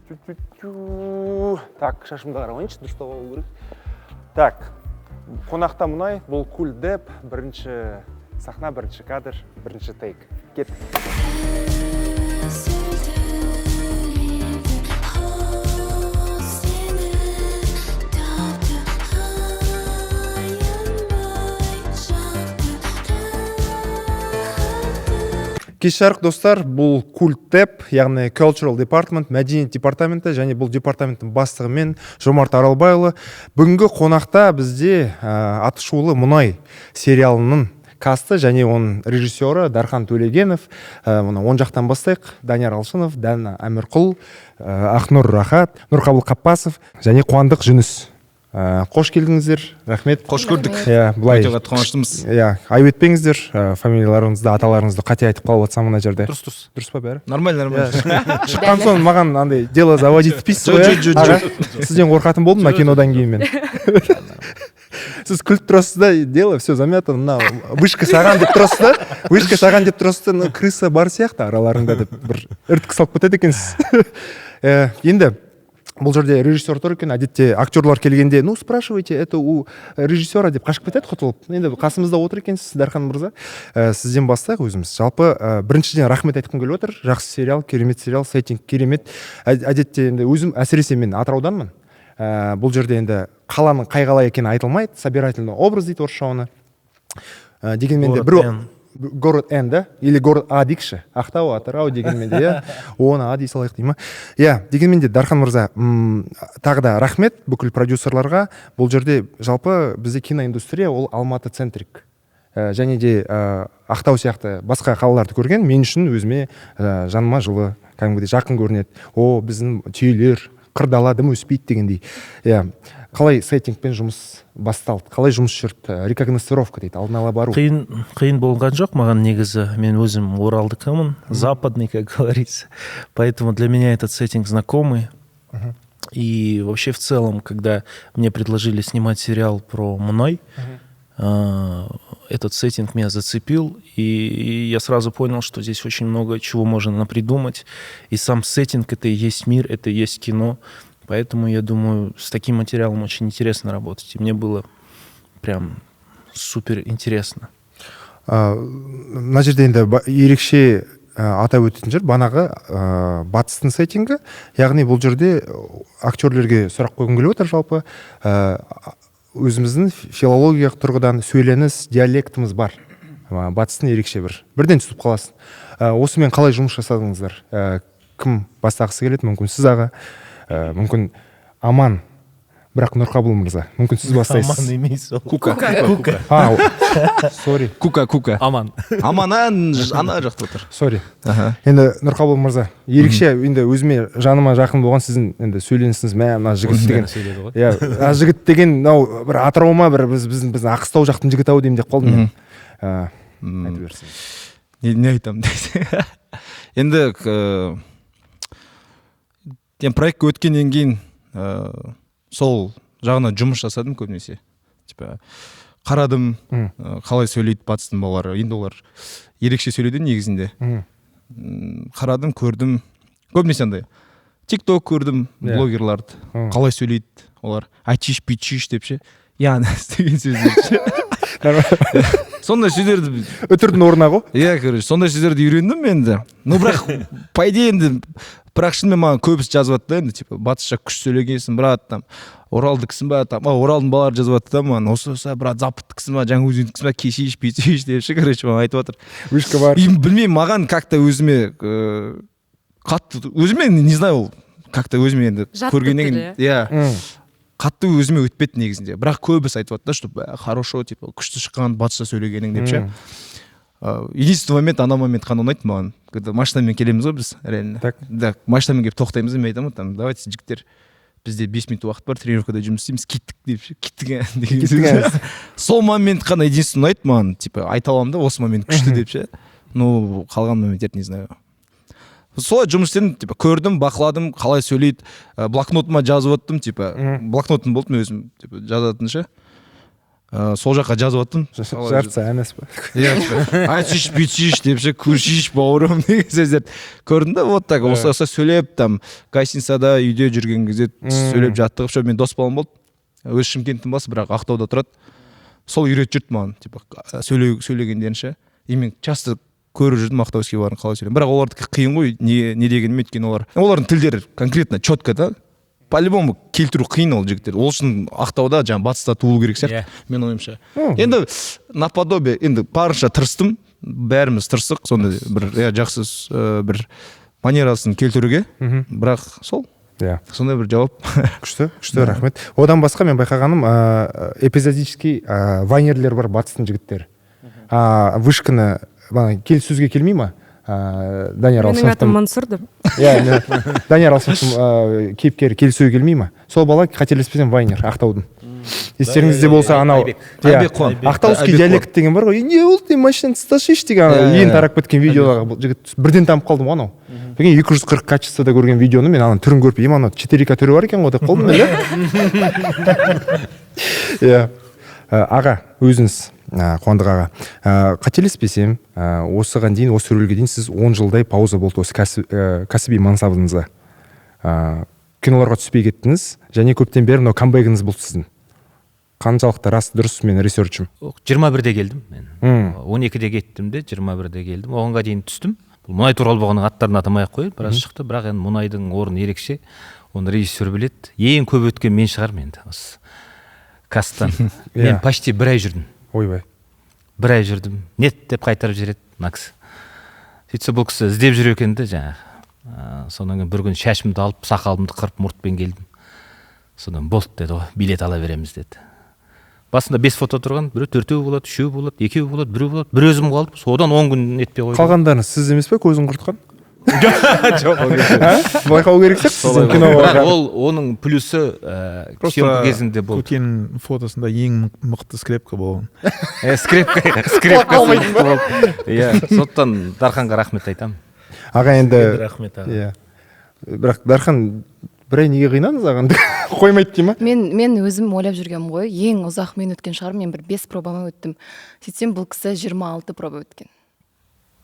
Тю-тю-тю. Так, шашымды қарап алайыншы, дұрыстап алу керек. Так, қонақта мұнай, бұл Кульдеп, бірінші сахна, бірінші кадр, бірінші тейк. Кеттік. Үзілді сені тапты аянбай жақты. Кеш жарық, достар! Бұл Культтеп, яғни Cultural Department, мәдениет департаменті, және бұл департаменттің бастығы мен, Жомарт Аралбайұлы. Бүгінгі қонақта бізде атышулы «Мұнай» сериалының касты және оның режиссері Дархан Төлегенов. Мына оң жақтан бастайық: Данияр Алшынов, Дана Әмірқұл, Ақнұр Рахат, Нұрқабыл Қаппасов және Қуандық Жүніс. Қош келдіңіздер, рахмет. Қош көрдік. Иә, былай. Өте қатты қуаныштымыз. Иә, айып етпеңіздер, фамилияларыңызды, аталарыңызды қате айтып қалып жатсам мына жерде. Дұрыс, дұрыс. Дұрыс па бәрі? Нормально, нормально. Шыққан соң маған андай дело заводить етпейсіз ғой, Жоқ, иә? жоқ, Аға, сізден қорқатын болдым мына кинодан кейін мен. Сіз күліп тұрасыз да, дело все замято, мына вышка саған деп тұрасыз да, вышка саған деп тұрасыз да, мына крыса бар сияқты араларыңда деп бір іріткі салып кетеді екенсіз. Енді бұл жерде режиссер тұр екен. Әдетте актерлар келгенде: «Ну, спрашивайте это у режиссера», — деп қашып кетеді, құтылып. Енді қасымызда отыр екенсіз, Дархан мырза. Сізден бастайық өзіміз. Жалпы, біріншіден, рахмет айтқым келіп отыр. Жақсы сериал, керемет сериал, сеттинг керемет. Әдетте енді өзім, әсіресе мен Атырауданмын. Бұл жерде енді қаланың қай қала екені айтылмайды, собирательный образ дейді орысша оны. Дегенмен де Город бір Н. Город Н да, или город А дейікші, Ақтау, Атырау, дегенмен де, иә, оны А дей салайық дей ма, иә. Дегенмен де, Дархан мырза, тағы да рахмет бүкіл продюсерларға. Бұл жерде жалпы бізде киноиндустрия ол Алматы центрик. Және де Ақтау сияқты басқа қалаларды көрген мен үшін, өзіме, жаныма жылы, кәдімгідей жақын көрінеді. О, біздің түйелер, қыр дала дым өспейді дегендей, иә. Қалай сеттингпен жұмыс басталды, қалай жұмыс жүрді? Рекогносцировка дейді, алдын ала бару. Қиын, қиын болған жоқ маған негізі. Мен өзім оралдікімін, западный, как говорится, поэтому для меня этот сеттинг знакомый. И вообще в целом, когда мне предложили снимать сериал про мұнай, этот сеттинг меня зацепил, и я сразу понял, что здесь очень много чего можно напридумать. И сам сеттинг — это и есть мир, это и есть кино. Поэтому, я думаю, с таким материалом очень интересно работать. И мне было прям супер интересно. Мына жерде енді ерекше атап өтетін жер банағы батыстың сеттингі, яғни бұл жерде актерлерге сұрақ қойғым келіп отыр. Жалпы, өзіміздің филологиялық тұрғыдан сөйленіс диалектіміз бар. Батыстың ерекше бір бірден түсініп қаласың. Осымен қалай жұмыс жасадыңыздар? Кім бастағысы келеді? Мүмкін, сіз, аға, мүмкін, Аман, бірақ Нұрқабыл мырза, мүмкін, сіз бастайсыз. Аман емес ол. Кука. Кука. А, сори. Кука, Кука. Аман. Аман ана жақта отыр. Сори. Аха. Енді, Нұрқабыл мырза, ерекше енді өзіме, жаныма жақын болған сіздің енді сөйленісіңіз, мә, мына жігіт деген. Сөйледі ғой. Иә, мына жігіт деген мынау бір Атырау ма, бір біз біздің Аққыстау жақтың жігіті ау деймін деп қалдым мен. Айта берсеңіз. Не айтамын десең, енді енді проектке өткеннен кейін сол жағына жұмыс жасадым көбінесе. Типа қарадым, қалай сөйлейді батыстың балалары. Енді олар ерекше сөйлейді негізінде. Қарадым, көрдім, көбінесе андай Тик Ток көрдім, блогерларды, қалай сөйлейді олар, айтиш бүйтшиш деп ше, яғни деген сөздерді ше, сондай сөздерді. Үтірдің орнына ғой. Иә, короче, сондай сөздерді үйрендім енді. Ну, бірақ по идее енді, бірақ шынымен маған көбісі жазып жатты да енді, типа, батысша күшті сөйлегенсің, брат, там оралдікісің ба, там оралдың балалары жазып жатты да маған: осы брат, западтікісің ба, Жаңаөзендікісің ба, кешейші, бүйтейші деп ше, короче, маған айтып жатыр. Вышка бар. И білмеймін, маған как то өзіме қатты, өзіме, не знаю, ол как то өзіме енді Жатты көргеннен тілі, кейін, иә, қатты өзіме өтпеді негізінде. Бірақ көбісі айтып жатты да, что хорошо, типа күшті шыққан батысша сөйлегенің деп ше. Единственный момент, ана момент қана ұнайды маған, когда машинамен келеміз ғой біз реально. Да, машинамен келіп тоқтаймыз да, мен айтамын ғой там: «Давайте, жігіттер, бізде 5 минут уақыт бар, тренировкада жұмыс істейміз, кеттік», — деп ше, кеттік деген Кеттік, сөз. ә. Сол момент қана единственный ұнайды маған, типа айта аламын да, осы момент күшті деп ше. Ну, қалған моменттер, не знаю, солай жұмыс істедім, типа көрдім, бақыладым, қалай сөйлейді, блокнотыма жазып оттым, типа блокнотым болды мен өзім, типа жазатын ше. Сол жаққа жазып жаттым. Жарты емес па? Иә, типа, айтсайшы, бүйтсейші деп ше, көрсейші, бауырым деген сөздерді көрдім да. Вот так, осылай осылай сөйлеп, там гостиницада, үйде жүрген кезде сөйлеп жаттығып ше. Мен дос балам болды, өзі Шымкенттің баласы, бірақ Ақтауда тұрады. Сол үйретіп жүрді маған, типа, сөйлеу, сөйлегендерін ше. И мен часто көріп жүрдім ақтауский балалардың қалай сөйлегенін. Бірақ олардікі қиын ғой, не дегенім, өйткені олардың тілдері конкретно четко да, по любому келтіру қиын ол жігіттерді. Ол үшін Ақтауда, жаңағы батыста туылу керек сияқты, менің ойымша. Енді наподобие, енді барынша тырыстым, бәріміз тырыстық сондай бір, иә, жақсы бір манерасын келтіруге. Бірақ сол сондай бір жауап. Күшті, күшті, рахмет. Одан басқа мен байқағаным, эпизодический вайнерлер бар, батыстың жігіттері. Вышканы бағана келіссөзге келмей ма, Данияр Менің атым Алшыновтың Мансұр деп. Иә, Данияр Алшыновтың кейіпкері келіссөзге келмей ма? Сол бала, қателеспесем, вайнер Ақтаудың, естеріңізде болса, анау. Айбек. Иә. Айбек Қуан. Ақтауский Айбек. диалект деген бар ғой. «Е, не болды, машинаны тасташы» деген ана Иә, ең иә. тарап кеткен видеодағы бұл жігіт, бірден танып қалдым ғой анау. Прикинь, 240 качествода көрген видеоны мен ананың түрін көріп, ем, анау 4К түрі бар екен ғой деп қалдым мен да. Иә. Аға, өзіңіз, Қуандық аға, қателеспесем, осыған дейін, осы рөлге дейін сіз 10 жылдай пауза болды осы кәсіби мансабыңызда. Киноларға түспей кеттіңіз және көптен бері мынау камбэгіңіз болды сіздің. Қаншалықты рас, дұрыс мен ресерчім? 21-де келдім мен. 12-де кеттім де, 21-де келдім. Оғанға дейін түстім. Бұл мұнай туралы болғанның аттарын атамай ақ қояйын, біраз шықты, бірақ енді мұнайдың орны ерекше, оны режиссер біледі. Ең көп өткен мен шығармын енді осы касттан. Мен почти бір ай жүрдім. Ойбай. Бір ай жүрдім. Нет деп қайтарып жібереді мына кісі. Сөйтсе, бұл кісі іздеп жүр екен де жаңағы. Содан кейін бір күні шашымды алып, сақалымды қырып, мұртпен келдім. Содан болды деді ғой, билет ала береміз деді. Басында бес фото тұрған, біреу төртеу болады, үшеу болады, екеу болады, біреу болады, бір өзім қалдым. Содан 10 күн нетпей қойдым. Қалғандарыңыз сіз емес пе көзін құртқан? Жоқ, ол кезде. А? Байқау керек сияқты сізден киноға. Бірақ ол оның плюсы Просто съемка кезінде болды. Көкенің фотосында ең мықты скрепка болған. Скрепка, скрепкасы мықты болды. Иә, сондықтан Дарханға рахмет айтамын. Аға, енді Рахмет, аға. Иә. Бірақ Дархан, бір ай неге қинадыңыз ағаны? Қоймайды дей ма? Мен өзім ойлап жүргенмін ғой, ең ұзақ мен өткен шығармын, мен бір бес пробама өттім. Сөйтсем, бұл кісі 26 проба өткен.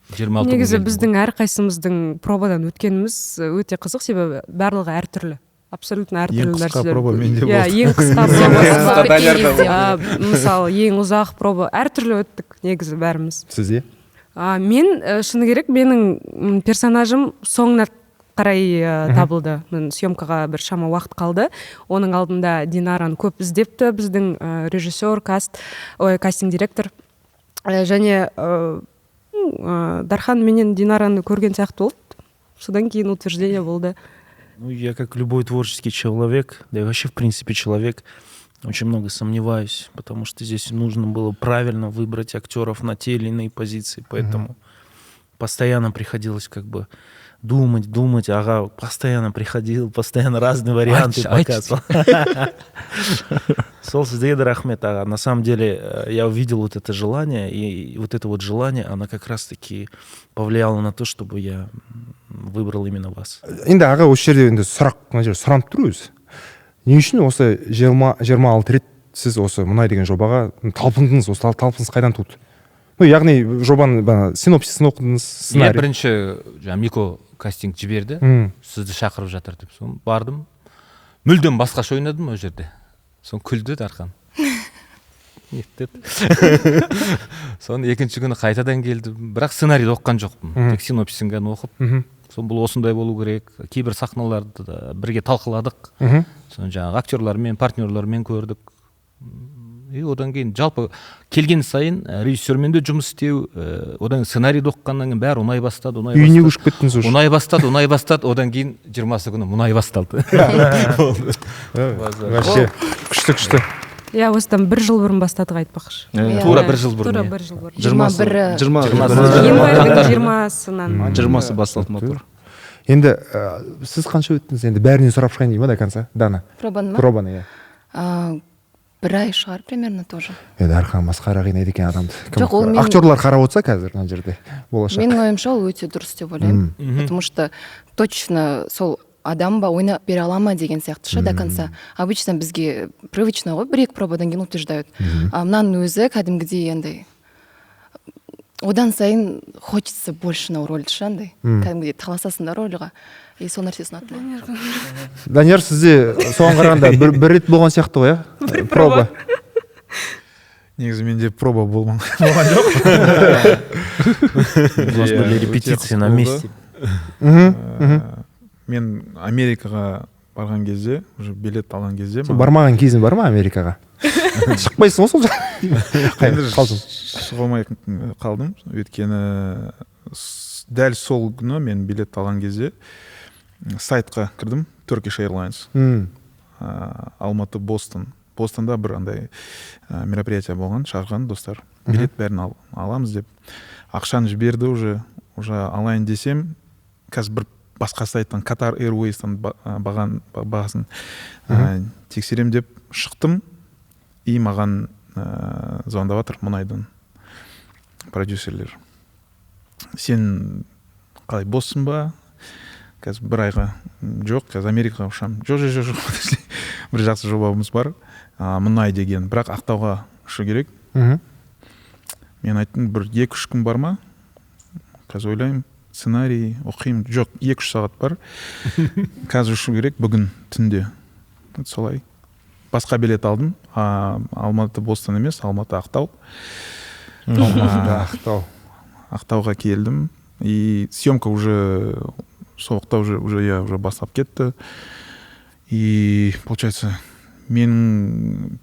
26 күн Негізі келдім. біздің әрқайсымыздың пробадан өткеніміз өте қызық, себебі барлығы әртүрлі, абсолютно әртүрлі Ең қысқа нәрселер. проба менде Иә, болды. ең қысқа проба. Даниярда болды. Мысалы, ең ұзақ проба, әртүрлі өттік негізі бәріміз. Сізде? Мен, шыны керек, менің персонажым соңына қарай табылды. Мен съемкаға бір шама уақыт қалды, оның алдында Динараны көп іздепті біздің режиссер, каст, ой, кастинг директор. Және Дархан менен Динараны көрген сияқты болды, содан кейін утверждение болды. Ну, я, как любой творческий человек, да и вообще, в принципе, человек, очень много сомневаюсь, потому что здесь нужно было правильно выбрать актеров на те или иные позиции, поэтому постоянно приходилось как бы думать, думать, ага, постоянно приходил, постоянно разные варианты Айтшы, айтшы. показывал. Сол сізге де рахмет, аға. На самом деле я увидел вот это желание, и вот это вот желание, оно как раз-таки повлияло на то, чтобы я выбрал именно вас. Енді, аға, осы жерде енді сұрақ мына жерде сұранып тұр өзі: не үшін осы 26 рет сіз осы мұнай деген жобаға талпындыңыз? Осы талпыныс қайдан туды? Ну, яғни жобаның бағана синопсисін оқыдыңыз, Иә, сценарий. Бірінші жаңағы Мико кастинг жіберді, сізді шақырып жатыр деп. Соны бардым, мүлдем басқаша ойнадым ол жерде. Соны күлді Дархан, нет деді. Соны екінші күні қайтадан келді, бірақ сценарийді оқыған жоқпын, тек синопсисін ғана оқып. Соны бұл осындай болу керек, кейбір сахналарды да бірге талқыладық. Соны жаңағы актерлармен, партнерлармен көрдік. И одан кейін жалпы келген сайын режиссермен де жұмыс істеу, одан кейін сценарийді оқығаннан кейін бәрі ұнай бастады, ұнай Үйіне бастады. көшіп кеттіңіз уже. Ұнай бастады, ұнай бастады. Одан кейін 20-сы күні мұнай басталды. Вообще күшті, күшті. Иә, осыдан бір жыл бұрын бастадық, айтпақшы. Иә. Тура бір жыл бұрын. Тура Иә. бір жыл бұрын. 21-і. Жиырма Январьдың Қаңтар. 20-сынан. 20-сы басталды ма, тура. Енді сіз қанша өттіңіз? Енді бәрінен сұрап шығайын деймін ба до конца, Дана? Пробаны ма? Пробаны, иә. Бір ай шығар примерно тоже. Енді Дархан масқара қинайды екен адамды. Кім- Жоқ, ол Актерлар қарап отырса қазір мына жерде болашақ. Менің ойымша, ол өте дұрыс деп ойлаймын, потому что точно сол Адам ба, ойнап бере ала ма деген сияқты ше, до конца. Обычно бізге привычно ғой, бір екі пробадан кейін утверждают, а мынаның өзі кәдімгідей андай, одан сайын хочется больше мынау рольді ше, андай кәдімгідей таласасың да рольға, и сол нәрсесі ұнады маған. Данияр, сізде соған қарағанда бір рет болған сияқты ғой, иә, проба? Негізі менде проба болған жоқ. У нас были репетиции на месте. Мен Америкаға барған кезде, уже билет алған кезде Сен бармаған кезің бар ма Америкаға? Шықпайсың ғой сол жаққа. Енді қалдың. Шыға алмай қалдым, өйткені дәл сол күні мен билет алған кезде сайтқа кірдім, Turkish Airlines, Алматы — Бостон. Бостонда бір андай мероприятие болған, шақырған достар, билет бәрін аламыз деп ақшаны жіберді уже алайын десем, қазір бір басқа сайттан, Qatar Airways'тан бағасын тексерем деп шықтым, и маған звондап жатыр мұнайдан продюсерлер: «Сен қалай, боссың ба қазір бір айға?» «Жоқ, қазір Америкаға ұшамын». «Жоқ, жоқ, жоқ, жоқ, подожди, бір жақсы жобамыз бар, мұнай деген, бірақ Ақтауға ұшу керек». Мен айттым: «Бір 2-3 күн бар ма? Қазір ойлаймын, сценарий оқимын. Жоқ, 2-3 сағат бар, қазір ұшу керек, бүгін түнде». Вот солай басқа билет алдым, Алматы — Бостон емес, Алматы — Ақтау. Ақтау. Ақтауға келдім, и съемка уже сол уақытта уже иә, уже бастап кетті. И получается, менің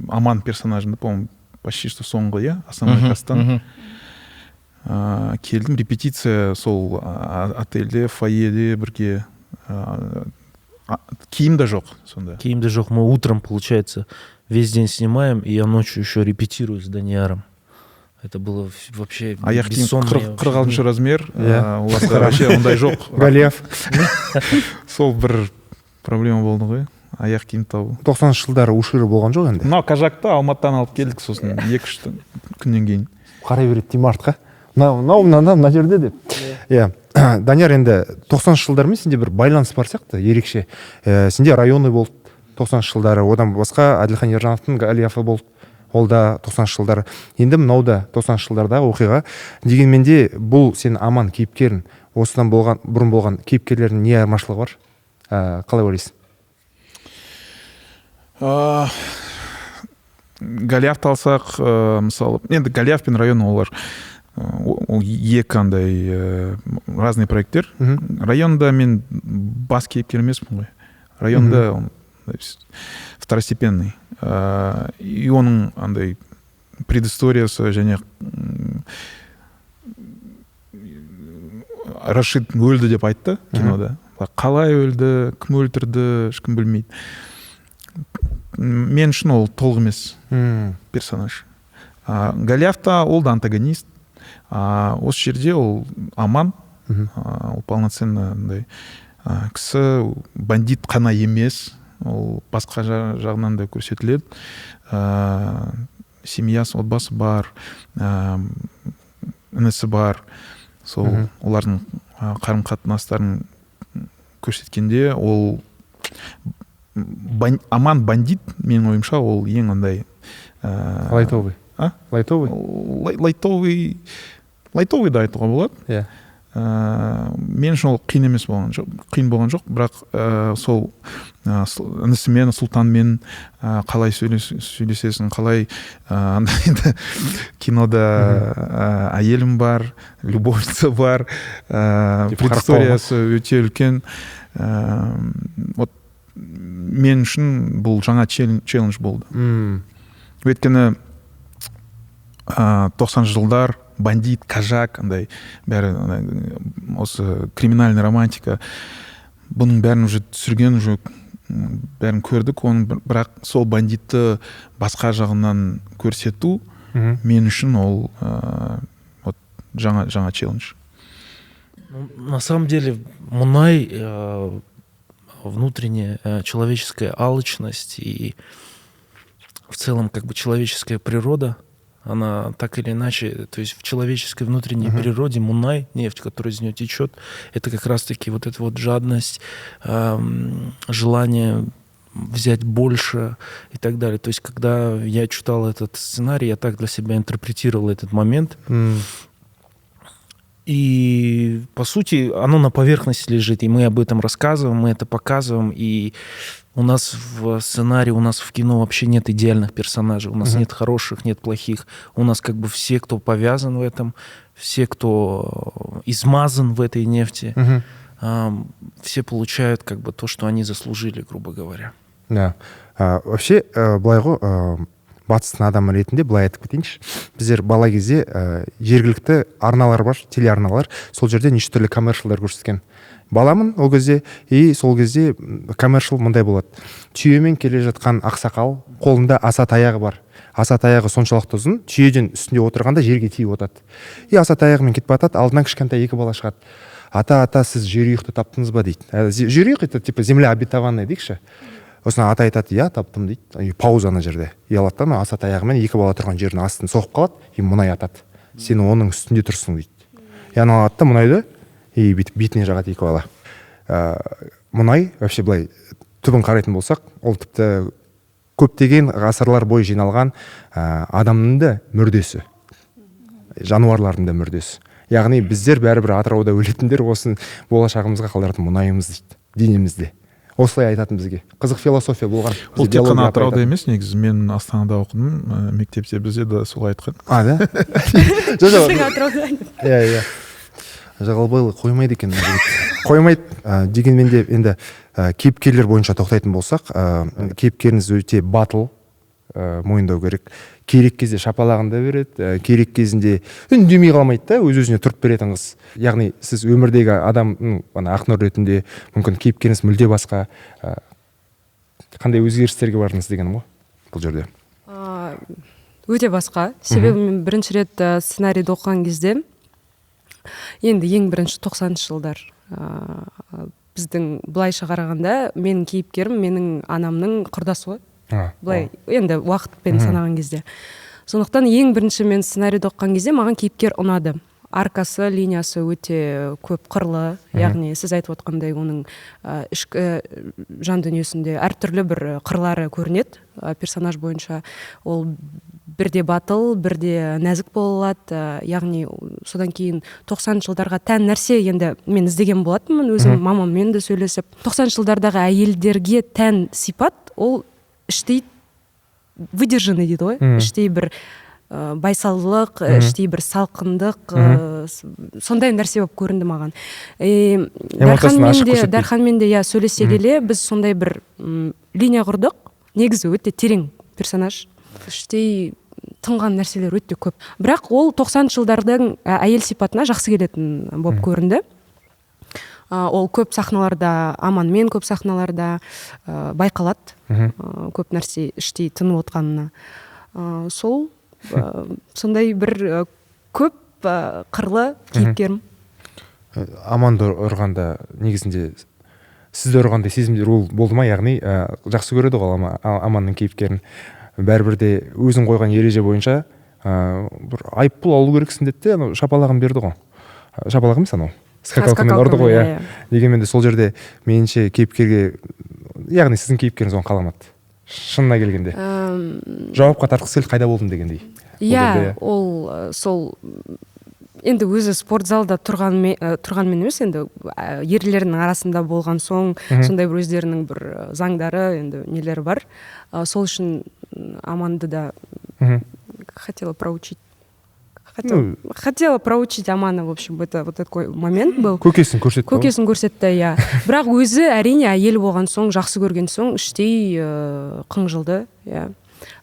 Аман персонажымды, по моему, почти что соңғы, иә, основной касттан келдім, репетиция сол отельде, фойеде бірге, киім де жоқ сонда. Киім де жоқ. Мы утром, получается, весь день снимаем, и я ночью еще репетирую с Данияром. Это было вообще Аяқ киім бессонные вообще 46-шы дни. размер, Иә. Оларда вообще ондай жоқ. Голиаф. Сол бір проблема болды ғой, аяқ киім табу. 90-жылдары уширы болған жоқ енді. Мынау қажакты Алматыдан алып келдік сосын 2-3 күннен кейін. Қарай береді деймін артқа, мынау, мынау, мынада, мына жерде деп, иә. Данияр, енді 90-жылдармен сенде бір байланыс бар сияқты ерекше. Сенде «Районы» болды 90-жылдары, одан басқа Әділхан Ержановтың «Голиафы» болды, ол да 90-жылдары, енді мынау да 90-жылдардағы оқиға. Дегенмен де бұл сен Аман кейіпкерін осыдан болған бұрын болған кейіпкерлердің не айырмашылығы бар, қалай ойлайсың? Голиафты алсақ, мысалы, енді Голиаф пен «Район» олар ол екі андай разный проекттер. «Районда» мен бас кейіпкер емеспін ғой, «Районда» он второстепенный. И оның андай предысториясы және Рашид өлді деп айтты кинода. Қалай өлді, кім өлтірді, ешкім білмейді. Мен үшін ол толық емес персонаж. Голиафта ол да антагонист, осы жерде ол Аман, ол полноценно андай кісі, бандит қана емес, ол басқа жағынан да көрсетіледі, семьясы, отбасы бар, інісі бар. Сол олардың қарым қатынастарын көрсеткенде, ол Аман бандит, менің ойымша, ол ең андай Лайтовый. А? Лайтовый. Лайтовый да айтуға болады. Мен үшін ол қиын емес болған жоқ, қиын болған жоқ, бірақ сол інісімен, Сұлтанмен қалай сөйлесесің, қалай андай, енді кинода әйелім бар, любовница бар, Деп қарап предысториясы өте үлкен. Вот мен үшін бұл жаңа челлендж болды. Өйткені 90-жылдар бандит, кажак, андай бәрі андай, осы криминальный романтика, бұның бәрін уже түсірген, уже бәрін көрдік оның, бірақ сол бандитті басқа жағынан көрсету мен үшін ол вот жаңа челлендж. Ну, на самом деле, Мунай, внутренняя человеческая алчность и в целом как бы человеческая природа, Она так или иначе, то есть в человеческой внутренней природе мұнай, нефть, которая из нее течет, это как раз-таки вот эта вот жадность, желание взять больше и так далее. То есть, когда я читал этот сценарий, я так для себя интерпретировал этот момент. И, по сути, оно на поверхности лежит, и мы об этом рассказываем, мы это показываем, и у нас в сценарии, у нас в кино вообще нет идеальных персонажей, у нас Мгм. Нет хороших, нет плохих. У нас как бы все, кто повязан в этом, все, кто измазан в этой нефти, Мгм. все получают как бы то, что они заслужили, грубо говоря. Да. Вообще, былай ғой, батыстың адамы ретінде былай айтып кетейінші: біздер бала кезде жергілікті арналар бар, телеарналар, сол жерде неше түрлі commercial дар көрсеткен. Баламын ол кезде, и сол кезде commercial мындай болады: түйемен келе жатқан ақсақал, қолында аса таяғы бар. Аса таяғы соншалықты ұзын, түйеден үстінде отырғанда жерге тиіп отырады. И аса таяғымен кетіп бара жатады, алдынан кішкентай екі бала шығады. «Ата, ата, сіз жерұйықты таптыңыз ба?» — дейді. Жерұйық — это типа земля обетованная дейікші. Сосын ата айтады: «Иә, таптым», — дейді. И пауза ана жерде. И алады да, ана аса таяғымен екі бала тұрған жердің астын соғып қалады, и мұнай атады. «Сен оның үстінде тұрсың», — дейді. И ана алады да мұнайды и бүйтіп бетіне жағады екі бала. Мұнай вообще, былай түбін қарайтын болсақ, ол тіпті көптеген ғасырлар бойы жиналған адамның да мүрдесі, жануарлардың да мүрдесі. Яғни біздер бәрібір Атырауда өлетіндер, осы болашағымызға қалдыратын мұнайымыз дейді денемізде. Осылай айтатын бізге. Қызық философия болған. Ол Бізде тек қана биология апай Атырауда айтатын. емес негізі. Мен Астанада оқыдым, мектепте, бізде де солай айтқан. А, да? Жоқ. Біздің Атырауда. Иә, Жағалбайлы қоймайды екен мына жігіт, қоймайды. Дегенмен де енді кейіпкерлер бойынша тоқтайтын болсақ, кейіпкеріңіз өте батыл, мойындау керек. Керек кезде шапалағын да береді, керек кезінде үндемей қалмайды да, өз өзіне тұрып беретін қыз. Яғни сіз өмірдегі адам, ну, ана Ақнұр ретінде, мүмкін, кейіпкеріңіз мүлде басқа. Қандай өзгерістерге бардыңыз дегенім ғой бұл жерде? Өте басқа, себебі мен бірінші рет сценарийді оқыған кезде, енді ең бірінші 90-шы жылдар, біздің былайша қарағанда, менің кейіпкерім менің анамның құрдасы ғой, былай енді уақытпен санаған кезде. Сондықтан ең бірінші мен сценарийді оқыған кезде маған кейіпкер ұнады. Аркасы, линиясы өте көп қырлы, яғни сіз айтып отқандай, оның ішкі жан дүниесінде әртүрлі бір қырлары көрінеді. Персонаж бойынша ол бірде батыл, бірде нәзік бола алады. Яғни содан кейін 90 жылдарға тән нәрсе енді мен іздеген болатынмын өзім, мамаммен де сөйлесіп. 90 жылдардағы әйелдерге тән сипат ол іштей выдержанный дейді ғой, іштей бір байсалдылық, іштей бір салқындық, сондай нәрсе болып көрінді маған. И Эмоциясын Дарханмен ашық де көрсетпейді. Дарханмен де, иә, сөйлесе келе біз сондай бір линия құрдық. Негізі өте терең персонаж, іштей тұнған нәрселер өте көп, бірақ ол 90 жылдардың әйел сипатына жақсы келетін болып көрінді. Ол көп сахналарда, Аманмен көп сахналарда байқалады, көп нәрсе іштей тынып отқанына. Сол сондай бір көп қырлы кейіпкерім. Аманды ұрғанда негізінде сізді ұрғандай сезімдер ол болды ма? Яғни жақсы көреді ғой Аманның кейіпкерін. Бәрібір де өзің қойған ереже бойынша бір айыппұл алу керексің деді де, анау шапалағын берді ғой. Шапалақ емес, анау скакалкамен ұрды ғой, иә. Дегенмен де сол жерде меніңше кейіпкерге, яғни сіздің кейіпкеріңіз оны қаламады шынына келгенде. Жауапқа тартқысы келді, қайда болдың дегендей. Ол Иә. жерде. Ол сол енді өзі спортзалда тұрғанмен емес, енді ерлердің арасында болған соң, сондай бір өздерінің бір заңдары, енді нелері бар. Сол үшін Аманды да хотела проучить. Хотела, Ну, хотела проучить Амана, в общем, это вот такой момент был. Көкесін көрсетті ғой. Көкесін көрсетті, иә. Бірақ өзі, әрине, әйел болған соң, жақсы көрген соң, іштей қынжылды, иә.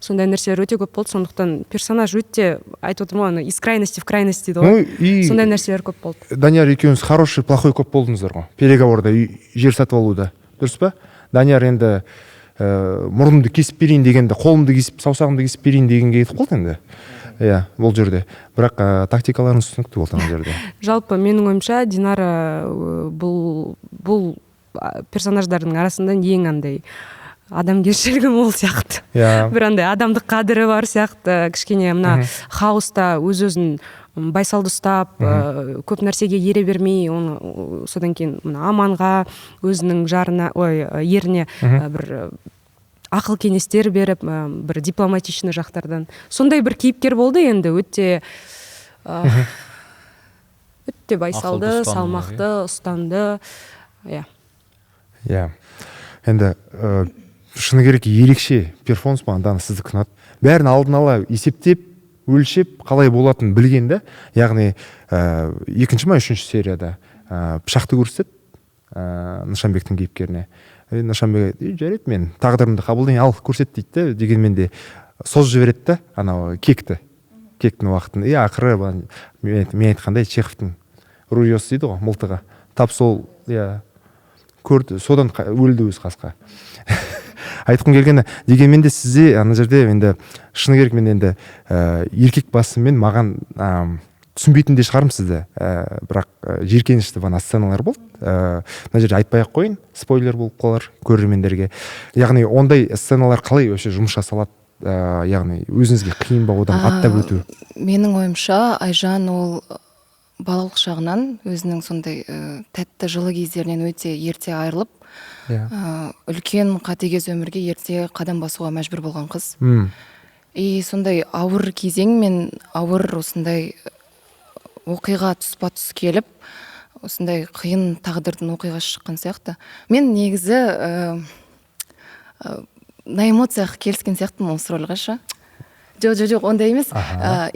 Сондай нәрселер өте көп болды, сондықтан персонаж өте, айтып отырмын ғой, ана из крайности в крайность дейді ғой. Ну и Сондай нәрселер көп болды. Данияр екеуіңіз хороший, плохой көп болдыңыздар ғой переговорда, жер сатып алуда, дұрыс па? Данияр енді мұрнымды кесіп берейін дегенде, қолымды кесіп, саусағымды кесіп берейін дегенге кетіп қалды енді, иә, бұл жерде. Бірақ тактикаларыңыз түсінікті болды ана жерде. Жалпы, менің ойымша, Динара бұл персонаждардың арасында ең андай Адамгершілігі мол сияқты. Бір андай адамдық қадірі бар сияқты. Кішкене мына хаоста өз өзін байсалды ұстап, көп нәрсеге ере бермей, оны содан кейін мына Аманға, өзінің жарына, ой, еріне бір ақыл кеңестер беріп, бір дипломатичный жақтардан. Сондай бір кейіпкер болды енді, өте өте байсалды, Ақылды, ұстамды, салмақты, ұстамды. Иә. Иә. Енді шыны керек, ерекше перформанс маған, Дана, сіздікі ұнады. Бәрін алдын ала есептеп, өлшеп, қалай болатынын білген да. Яғни, екінші ма, үшінші серияда пышақты көрсетеді Нышанбектің кейіпкеріне. Нышанбек айтады: «Жарайды, мен тағдырымды қабылдайын, ал көрсет», — дейді де, дегенмен де созып жібереді да анау кекті, кектің уақытын. И ақыры мен айтқандай, Чеховтың ружьесы дейді ғой, мылтығы. Тап сол, иә, көрді, содан өлді өз қасқа. Айтқым келгені, дегенмен де сізде ана жерде енді шыны керек, мен енді еркек басыммен маған түсінбейтін де шығармын сізді, бірақ жиіркенішті бағана сценалар болды. Мына жерде айтпай ақ қояйын, спойлер болып қалар көрермендерге. Яғни ондай сценалар қалай вообще жұмыс жасалады? Яғни өзіңізге қиын ба одан аттап өту? Менің ойымша, Айжан ол балалық шағынан өзінің сондай тәтті жылы кездерінен өте ерте айырылып, үлкен қатыгез өмірге ерте қадам басуға мәжбүр болған қыз. И сондай ауыр кезең мен ауыр осындай оқиға тұспа тұс келіп, осындай қиын тағдырдың оқиғасы шыққан сияқты. Мен негізі на эмоциях келіскен сияқтымын осы рольға ше. Жоқ, жоқ, жоқ, ондай емес.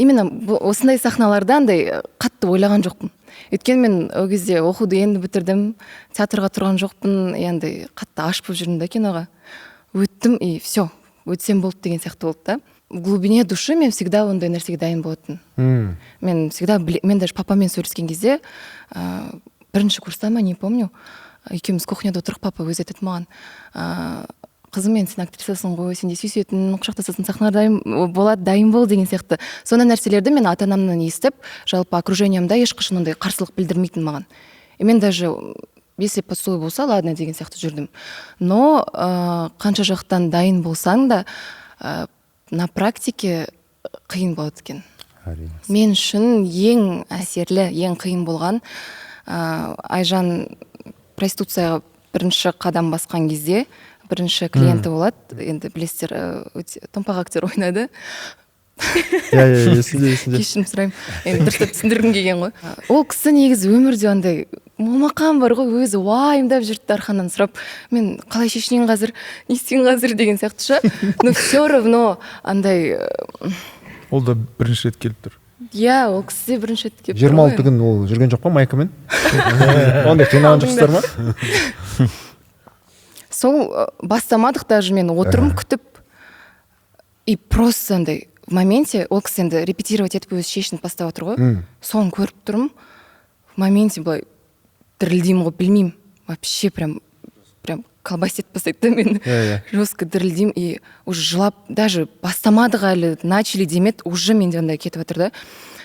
Именно осындай сахналарда андай қатты ойлаған жоқпын. Өйткені мен ол кезде оқуды енді бітірдім, театрға тұрған жоқпын, и андай қатты аш болып жүрдім да киноға. Өттім, и все, өтсем болды деген сияқты болды да. В глубине души мен всегда ондай нәрсеге дайын болатын. Мен всегда мен даже папамен сөйлескен кезде, бірінші курста ма, не помню, екеуміз кухняда отырып, папа өзі айтады маған: «Қызым, енді сен актрисасың ғой, сен де сүйісетін, құшақтасатын сахналар дайын болады, дайын бол», — деген сияқты. Сондай нәрселерді мен ата анамнан естіп, жалпы окружениемда ешқашан ондай қарсылық білдірмейтін маған. И мен даже если поцелуй болса, ладно деген сияқты жүрдім. Но қанша жақтан дайын болсаң да, на практике қиын болады екен. Мен үшін ең әсерлі, ең қиын болған, Айжан проституцияға бірінші қадам басқан кезде бірінші клиенті болады. Енді білесіздер, өте томпақ актер ойнады. Иә, иә, есімде, есімде. Кешірім сұраймын, енді дұрыстап түсіндіргім келген ғой. Ол кісі негізі өмірде андай момақан бар ғой, өзі уайымдап жүрді, Дарханнан сұрап: «Мен қалай шешінейін қазір, не істейін қазір?» — деген сияқты ше. Но все равно андай Ол да бірінші рет келіп тұр. Иә, ол кісі де бірінші рет келіп тұр жиырма ғой. алты күн ол жүрген жоқ па майкамен? Ондай қиналған жоқсыздар ма? Сол бастамадық даже, мен отырмын күтіп, и просто андай в моменте ол кісі енді репетировать етіп, өзі шешініп бастап отыр ғой. Соны көріп тұрмын, в моменте былай дірілдеймін ғой, білмеймін, вообще прям колбасить бастайды да мені. Иә, иә. Жестко дірілдеймін и уже жылап, даже бастамадық әлі, начали демеді, уже менде андай кетіп жатыр да.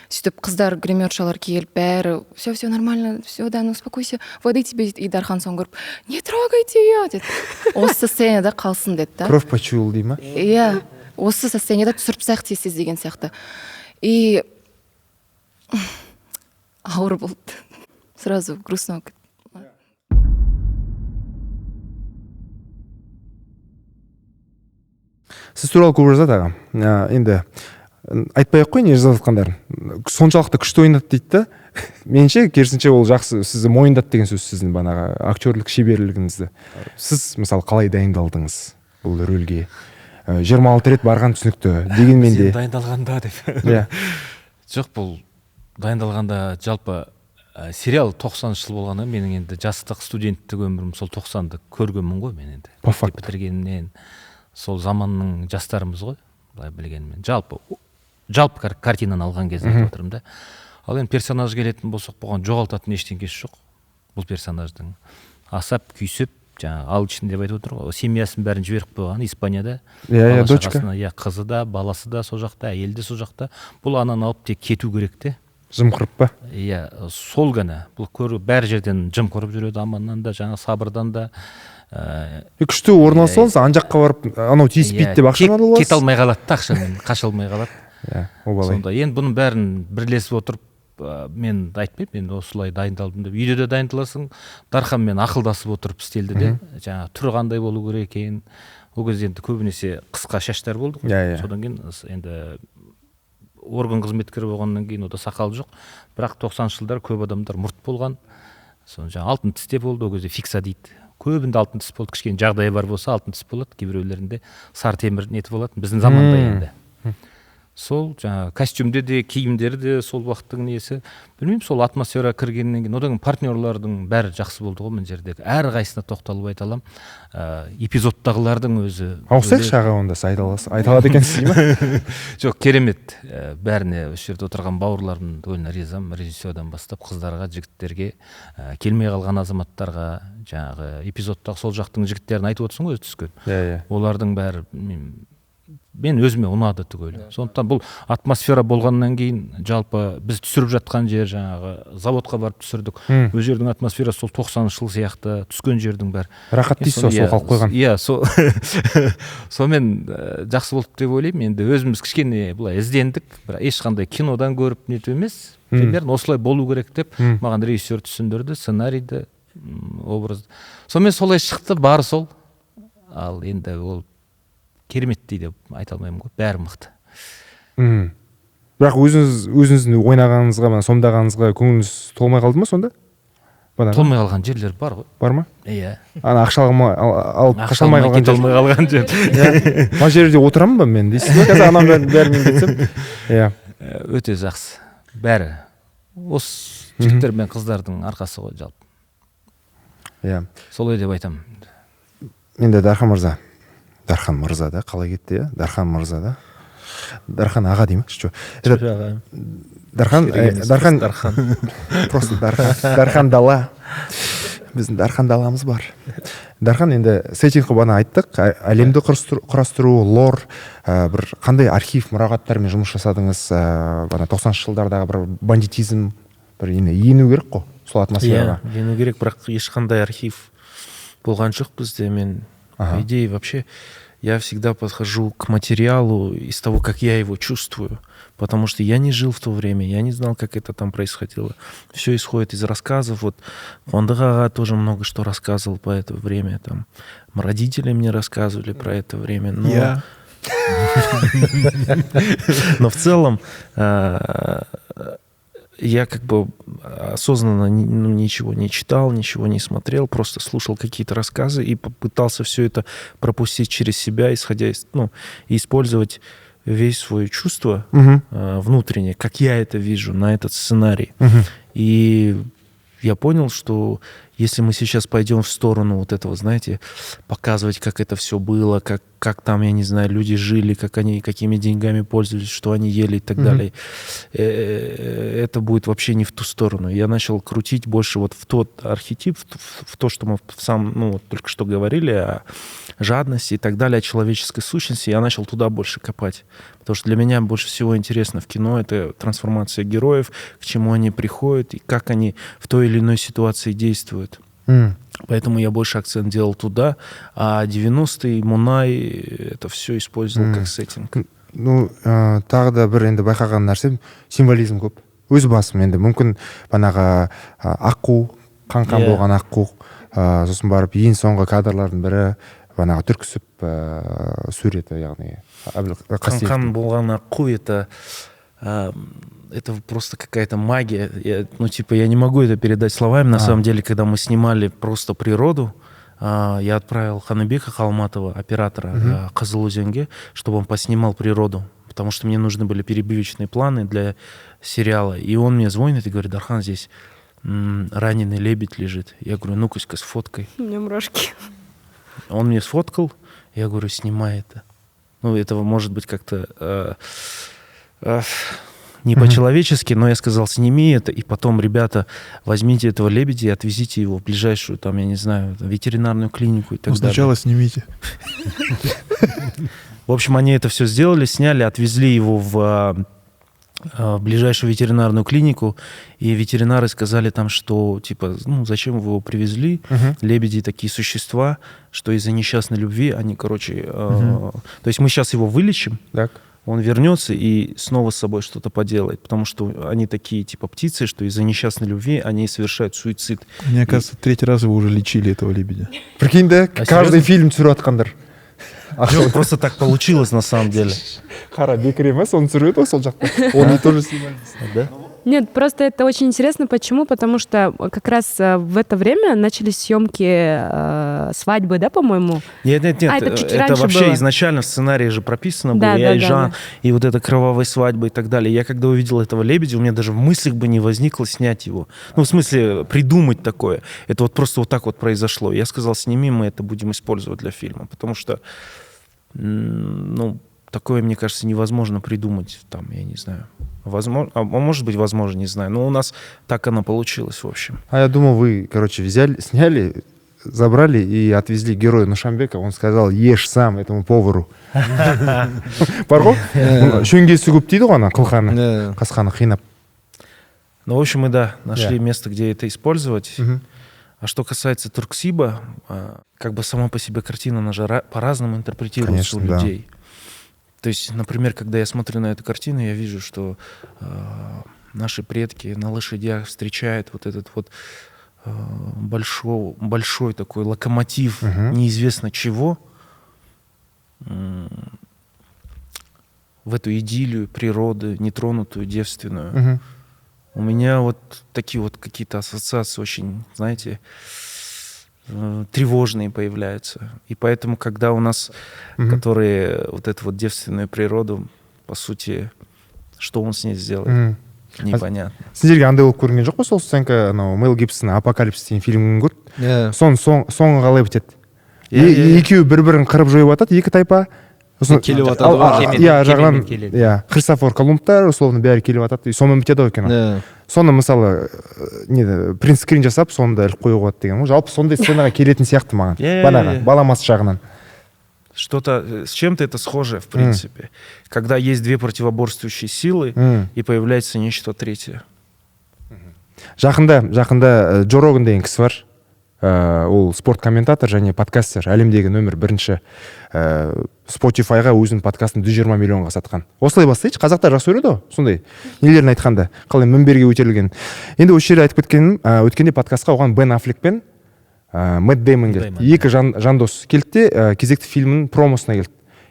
Сөйтіп қыздар, гримершалар келіп, бәрі: «Все, все нормально, все, да, ну успокойся, воды тебе», — дейді. И Дархан соны көріп: «Не трогайте ее», — деді, «осы состояниеда қалсын», — деді да. Кровь почуял дей ма? Иә, осы состояниеда түсіріп тастайық тез тез деген сияқты. И ауыр болды, сразу грустно болып кетті. Сіз туралы көп жазады, аға. Енді айтпай ақ қояйын не жазып жатқандарын. Соншалықты күшті ойнады дейді да. Меніңше, керісінше, ол жақсы, сізді мойындады деген сөз, сіздің бағанағы актерлік шеберлігіңізді. Сіз мысалы қалай дайындалдыңыз бұл рөлге? 26 рет барған түсінікті, дегенмен де Сен дайындалғанда деп. Иә. Жоқ, бұл дайындалғанда жалпы сериал 90-шы жыл болғаны, менің енді жастық, студенттік өмірім сол 90-ды көргенмін ғой мен енді. По факту. Бітіргеннен сол заманның жастарымыз ғой, былай білгенмен. Жалпы картинаны алған кезде айтып отырмын да. Ал енді персонаж келетін болсақ, бұған жоғалтатын ештеңкесі жоқ. Бұл персонаждың асап, күйсіп, жаңағы алчын деп айтып отыр ғой, семьясын бәрін жіберіп қойған Испанияда. Иә, иә, Бала дочка. шағасына, иә, қызы да, баласы да сол жақта, әйелі де сол жақта. Бұл ананы алып тек кету керек те. Жымқырып па? Иә, сол ғана. Бұл көру бәр жерден жымқырып жүреді, Аманнан да, жаңа Сабырдан да, Күшті орналасып алыңыз, ана жаққа барып, анау тиіспейді деп ақшаны алып кете аласыз. Алмай қалады да, ақшамен қаша алмай қалады. Иә, обалай. Сонда енді бұның бәрін бірлесіп отырып, мен айтпаймын, мен осылай дайындалдым деп. Үйде де дайындаласың, Дарханмен ақылдасып отырып істелді де, жаңағы түрі қандай болу керек екен. Ол кезде енді көбінесе қысқа шаштар болды ғой. Иә, иә. Содан кейін енді орган қызметкері болғаннан кейін онда сақал жоқ, бірақ 90-жылдар көп адамдар мұрт болған. Соны жаңағы алтын тіс те болды ол кезде, фикса дейді, көбінде алтын тіс болды. Кішкене жағдайы бар болса, алтын тіс болады, кейбіреулерінде сары темір неті болатын біздің заманда. Енді сол жаңағы костюмде де, киімдері де сол уақыттың несі, білмеймін, сол атмосфера кіргеннен кейін, одан кейін партнерлардың бәрі жақсы болды ғой. Мына жердегі әрқайсысына тоқталып айта аламын, эпизодтағылардың өзі Ауысайықшы, бөлек. Аға, онда сіз айта аласыз, айта алады екенсіз дей ма? Жоқ, керемет. Бәріне, осы жерде отырған бауырларымның түгеліне ризамын, режиссердан бастап қыздарға, жігіттерге, келмей қалған азаматтарға. Жаңағы эпизодтағы сол жақтың жігіттерін айтып отырсың ғой өзі түскен, иә иә олардың бәрі, білмеймін, мен өзіме ұнады түгелі. Сондықтан бұл атмосфера болғаннан кейін, жалпы біз түсіріп жатқан жер, жаңағы заводқа барып түсірдік, ол жердің атмосферасы сол 90-жыл сияқты, түскен жердің бәрі. Рахат дейсіз ғой, сол қалып қойған. Иә, сол, сонымен жақсы болды деп ойлаймын. Енді өзіміз кішкене былай іздендік, бірақ ешқандай кинодан көріп нету емес, примерно осылай болу керек деп маған режиссер түсіндірді сценарийді, образды. Сонымен солай шықты, бар сол. Ал енді ол кереметтей деп айта алмаймын ғой, бәрі мықты. Бірақ өзіңіздің ойнағаныңызға, мына сомдағаныңызға көңіліңіз толмай қалды ма сонда? Бағана? Толмай қалған жерлер бар ғой. Бар ма? Иә. Ана ақша алып Ақша қаша алмай алмай қалған кете жер. алмай қалған жер. Иә. Мына жерде отырамын ба мен дейсіз ба қазір, ананың бәрімен кетсем, иә? Өте жақсы бәрі, осы жігіттер мен қыздардың арқасы ғой жалпы. Солай деп айтамын. Енді Дархан мырза, Дархан мырза да, қалай кетті, иә, Дархан мырза да, Дархан аға дей ма, что этот? Аға. Дархан, Керек емес, Дархан. Дархан. Просто Дархан, Дархан Дала, біздің Дархан Даламыз бар. Дархан, енді сеттинг қылып ана айттық, әлемді құрастыру, лор, бір қандай архив, мұрағаттармен жұмыс жасадыңыз, ана 90-жылдардағы бір бандитизм бір енді ену керек қой сол атмосфераға. Иә, ену керек, бірақ ешқандай архив болған жоқ бізде. Мен, по идее, вообще, я всегда подхожу к материалу из того, как я его чувствую, потому что я не жил в то время, я не знал, как это там происходило. Все исходит из рассказов. Вот Қуандық аға тоже много что рассказывал по это время. Там родители мне рассказывали про это время. Но, Я. но в целом я как бы осознанно ну, ничего не читал, ничего не смотрел, просто слушал какие-то рассказы и попытался все это пропустить через себя, исходя из, ну, и использовать весь свое чувство внутреннее, как я это вижу, на этот сценарий. И я понял, что если мы сейчас пойдем в сторону вот этого, знаете, показывать, как это все было, как там, я не знаю, люди жили, как они, какими деньгами пользовались, что они ели и так Мгм. Далее, это будет вообще не в ту сторону. Я начал крутить больше вот в тот архетип, в то, что мы в сам, ну, вот только что говорили о жадности и так далее, о человеческой сущности, я начал туда больше копать. Потому что для меня больше всего интересно в кино это трансформация героев, к чему они приходят и как они в той или иной ситуации действуют. Поэтому я больше акцент делал туда, а 90-е, Мұнай, это все использовал как сеттинг. Ну, тағы да бір енді байқаған нәрсем, символизм көп. Өз басым енді, мүмкін, банағы аққу, қан қан болған аққу, сосын барып ең соңғы кадрлардың бірі банағы Түрксіб суреті, яғни Қастеевтің. Қан болған аққу это просто какая-то магия. Я, ну, типа, я не могу это передать словами. На самом деле, когда мы снимали просто природу, я отправил Ханыбека Халматова, оператора, Қызылөзенге, чтобы он поснимал природу. Потому что мне нужны были перебивочные планы для сериала. И он мне звонит и говорит: «Дархан, здесь раненый лебедь лежит». Я говорю: «Ну-ка, сфоткай». У меня мурашки. Он мне сфоткал, я говорю: «Снимай это». Ну, этого может быть как-то не по-человечески, но я сказал: «Сними это, и потом, ребята, возьмите этого лебедя и отвезите его в ближайшую, там, я не знаю, ветеринарную клинику и так Ну, далее». сначала снимите. В общем, они это все сделали, сняли, отвезли его в В ближайшую ветеринарную клинику, и ветеринары сказали там, что, типа, ну, зачем вы его привезли? Лебеди такие существа, что из-за несчастной любви они, короче... То есть мы сейчас его вылечим, он вернется и снова с собой что-то поделает, потому что они такие, типа, птицы, что из-за несчастной любви они совершают суицид. Мне кажется, третий раз его уже лечили, этого лебедя. Прикинь, да, А каждый серьезно? Фильм түсіріп жатқандар. Жоқ, просто так получилось на самом деле. Қара бекіре ма, соны түсіріп еді ғой сол жақта, оны тоже снимали. Да? Нет, просто это очень интересно. Почему? Потому что как раз в это время начались съемки свадьбы, да, по-моему? Нет, нет, нет, А, это чуть это раньше вообще было. Изначально в сценарии же прописано было, и Айжан, и вот эта кровавая свадьба и так далее. Я когда увидел этого лебедя, у меня даже в мыслях бы не возникло снять его. Ну, в смысле, придумать такое. Это вот просто вот так вот произошло. Я сказал: «Сними, мы это будем использовать для фильма». Потому что, ну, такое, мне кажется, невозможно придумать. Там, я не знаю. Возможно, а может быть, возможно, не знаю. Но у нас так оно получилось, в общем. А я думал, вы, короче, взяли, сняли, забрали и отвезли героя Нушамбека. Он сказал: «Ешь сам», этому повару. Бар ғой, шөңгесі көп дейді ғой ана қылқаны, қасқаны қинап. Ну, в общем, мы, да, нашли место, где это использовать. Мгм. А что касается Турксиба, как бы сама по себе картина, она же по-разному интерпретируется Конечно, у да. людей. То есть, например, когда я смотрю на эту картину, я вижу, что наши предки на лошадях встречают вот этот вот большой, большой такой локомотив Мгм. Неизвестно чего в эту идиллию природы, нетронутую, девственную. Мгм. У меня вот такие вот какие-то ассоциации очень, знаете, тревожные появляются. И поэтому, когда у нас, Мгм. Которые вот эту вот девственную природу, по сути, что он с ней сделает, Мгм. Непонятно. Сендерге андай болып көрінген жоқ па сол сценка, анау Мел Гибсон «Апокалипсис» деген фильмін көрді? Иә. Соның соңы қалай бітеді? Иә, иә, иә. Екеуі бір бірін қырып жойып жатады, екі тайпа. Сосын Келіп жатады ғой. Иә, жағынан Кемемен келеді. Иә, Христофор Колумбтар, условно, бәрі келіп жатады и сонымен бітеді ғой кино. Иә. Соны, мысалы, не принтскрин жасап, соны да іліп қоюға болады деген ғой. Жалпы сондай сценаға келетін сияқты маған, Иә, иә, банағы иә. Баламасы жағынан. Что-то, с чем-то это схоже, в принципе. Когда есть две противоборствующие силы, и появляется нечто третье. Жақында Джо Роган деген кісі бар. Ол спорт комментатор және подкастер, әлемдегі нөмір бірінші. Spotify-ға өзінің подкастын 120 миллионға сатқан. Осылай бастайыншы, қазақтар жақсы көреді ғой сондай нелерін айтқанда, қалай мінберге көтерілген. Енді осы жерде айтып кеткенім, өткенде подкастқа оған Бен Аффлек пен Мэтт Деймон келді. Деймон, Екі жандос келді де, кезекті фильмнің промосына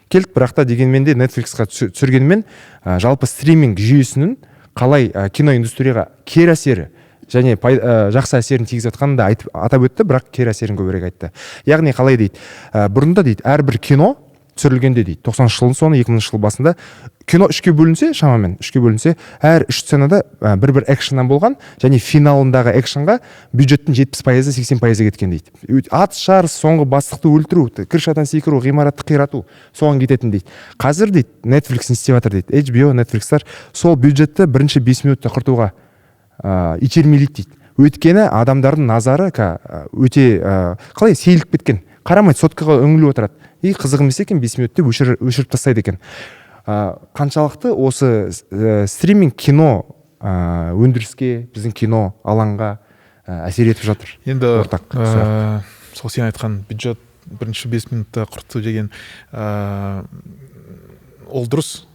келді. Бірақ та дегенмен де Netflix-қа түсіргенімен, жалпы стриминг жүйесінің қалай киноиндустрияға кері әсері және жақсы әсерін тигізіп жатқанын да айтып, атап өтті, бірақ кері әсерін көбірек айтты. Яғни қалай дейді, бұрында дейді, әрбір кино түсірілгенде дейді, 90-шы жылдың соңы, 2000 жыл басында кино үшке бөлінсе, шамамен үшке бөлінсе, әр үш сценада бір бір экшннан болған және финалындағы экшнға бюджеттің 70%, 80% кеткен дейді. Ат жарыс, соңғы бастықты өлтіру, крышадан секіру, ғимаратты қирату, соған кететін дейді. Қазір дейді, Netflix не істеп жатыр дейді, HBO, Netflixтар сол бюджетті бірінші 5 минутта құртуға итермелейді дейді. Өйткені адамдардың назары өте қалай сейіліп кеткен, қарамайды, соткаға үңіліп отырады и қызық емес екен, 5 минут деп өшіріп тастайды екен. Қаншалықты осы стриминг кино өндіріске, біздің кино алаңға әсер етіп жатыр? Енді Ортақ сұрақ. Сол сен айтқан бюджет бірінші 5 минутта құртты деген, ол дұрыс,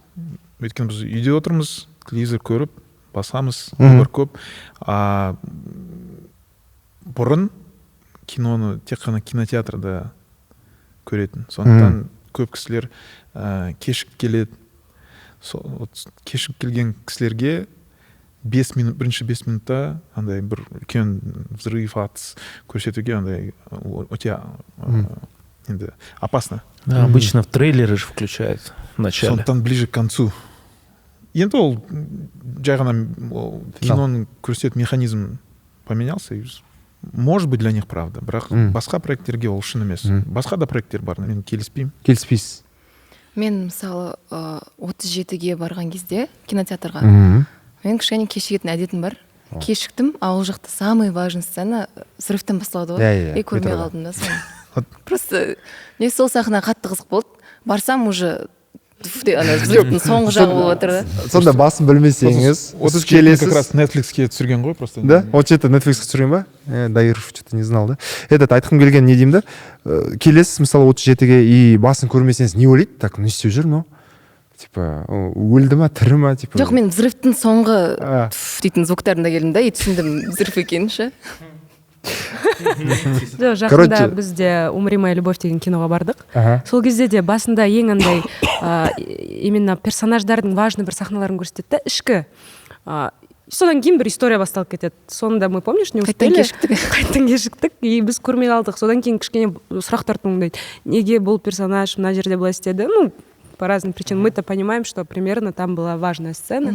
өйткені біз үйде отырмыз, телевизор көріп басамыз, выбор көп. А бұрын киноны тек қана кинотеатрда көретін, сондықтан көп кісілер кешігіп келеді. Сол, вот, кешігіп келген кісілерге 5 минут, бірінші 5 минутта андай бір үлкен взрыв, атыс көрсетуге андай ол өте енді опасно. Да, обычно в трейлеры же включают в начале. Сондықтан ближе к концу. Енді ол жай ғана ол киноның көрсететін механизм поменялся и, может быть, для них правда, бірақ басқа проекттерге ол шын емес. Басқа да проекттер бар, мен келіспеймін. Келіспейсіз? Мен, мысалы, 37-ге барған кезде кинотеатрға, мен кішкене кешігетін әдетім бар, кешіктім, а ол жақта самый важный сцена взрывтан басталады ғой. Иә, иә, И көрмей метрода. Қалдым да соны. Просто мне сол сахна қатты қызық болды, барсам, уже Туф де, ана взрывтың соңғы жағы болып жатыр да. Сонда басын білмесеңіз, 37 сіз келесіз. Как раз Netflixке түсірген ғой просто. Да, 37 Netflixке түсірген ба? Дайыров что то не знал да. Этот, айтқым келген не деймін да, келесіз, мысалы, 37-ге, и басын көрмесеңіз, не ойлайды? Так, не істеп жүр мынау, типа, өлді ма, тірі ма, типа? Жоқ, мен взрывтың соңғы А. туф дейтін звуктарында келдім да и түсіндім взрыв екенін ше. Жоқ, жақында Короче- біз де «Умри, моя любовь» деген киноға бардық. Сол кезде де басында ең андай именно персонаждардың важный бір сахналарын көрсетеді да ішкі, содан кейін бір история басталып кетеді. Соны да мы, помнишь, не Қайтадан успели. Кешіктік. Қайтадан кешіктік, и біз көрмей қалдық. Содан кейін кішкене сұрақтар туындайды: неге бұл персонаж мына жерде былай істеді? Ну, по разным причинам. Мы то понимаем, что примерно там была важная сцена,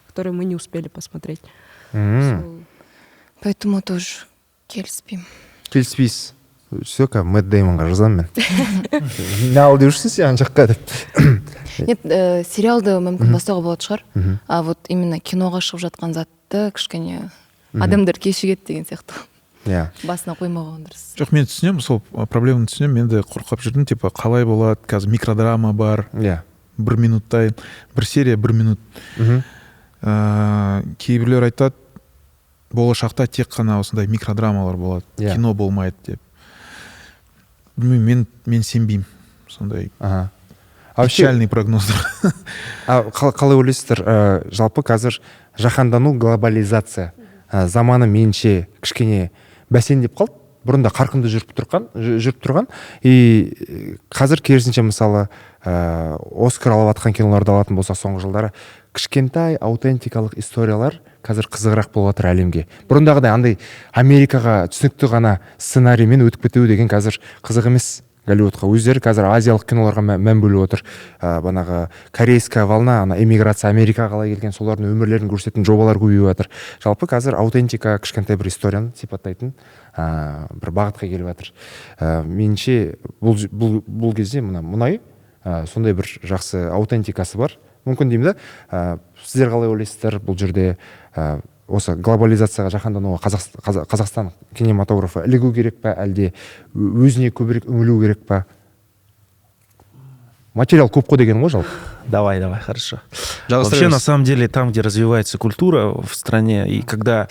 которую мы не успели посмотреть. Сол. Поэтому тоже келіспеймін. Келіспейсіз. Все, қазір Мэтт Деймонға жазамын мен: не ал деп жүрсің сен ана жаққа деп. Нет, сериалды мүмкін бастауға болатын шығар, а вот именно киноға шығып жатқан затты кішкене адамдар кешігеді деген сияқты. Басына қоймаған дұрыс. Жоқ, мен түсінемін, сол проблеманы түсінемін. Мен де қорқып жүрдім, типа, қалай болады, қазір микродрама бар, бір минуттай, бір серия бір минут. Кейбіреулер айтады, болашақта тек қана осындай микродрамалар болады, кино болмайды деп. Білмеймін, мен сенбеймін сондай А вообще, печальный прогноздар. А қалай ойлайсыздар, жалпы қазір жаһандану, глобализация заманы, меніңше, кішкене бәсеңдеп қалды. Бұрында қарқынды жүріп тұрған, и қазір керісінше. Мысалы, Оскар алып жатқан киноларды алатын болсақ, соңғы жылдары кішкентай аутентикалық историялар қазір қызығырақ болып жатыр әлемге. Бұрындағыдай андай Америкаға түсінікті ғана сценариймен өтіп кету деген қазір қызық емес Голливудқа. Өздері қазір азиялық киноларға мән бөліп отыр. Банағы корейская волна, ана эмиграция, Америкаға қалай келген, солардың өмірлерін көрсететін жобалар көбейіп жатыр. Жалпы қазір аутентика, кішкентай бір историяны сипаттайтын бір бағытқа келіп жатыр. Меніңше, бұл кезде мына мұнай сондай бір жақсы аутентикасы бар мүмкін деймін да. Сіздер қалай ойлайсыздар, бұл жерде осы глобализацияға, жаһандануға Қазақстан кинематографы ілігу керек па, әлде өзіне көбірек үңілу керек па? Материал көп қой деген ғой жалпы. Давай, давай, хорошо. Вообще, на самом деле, там, где развивается культура в стране, и когда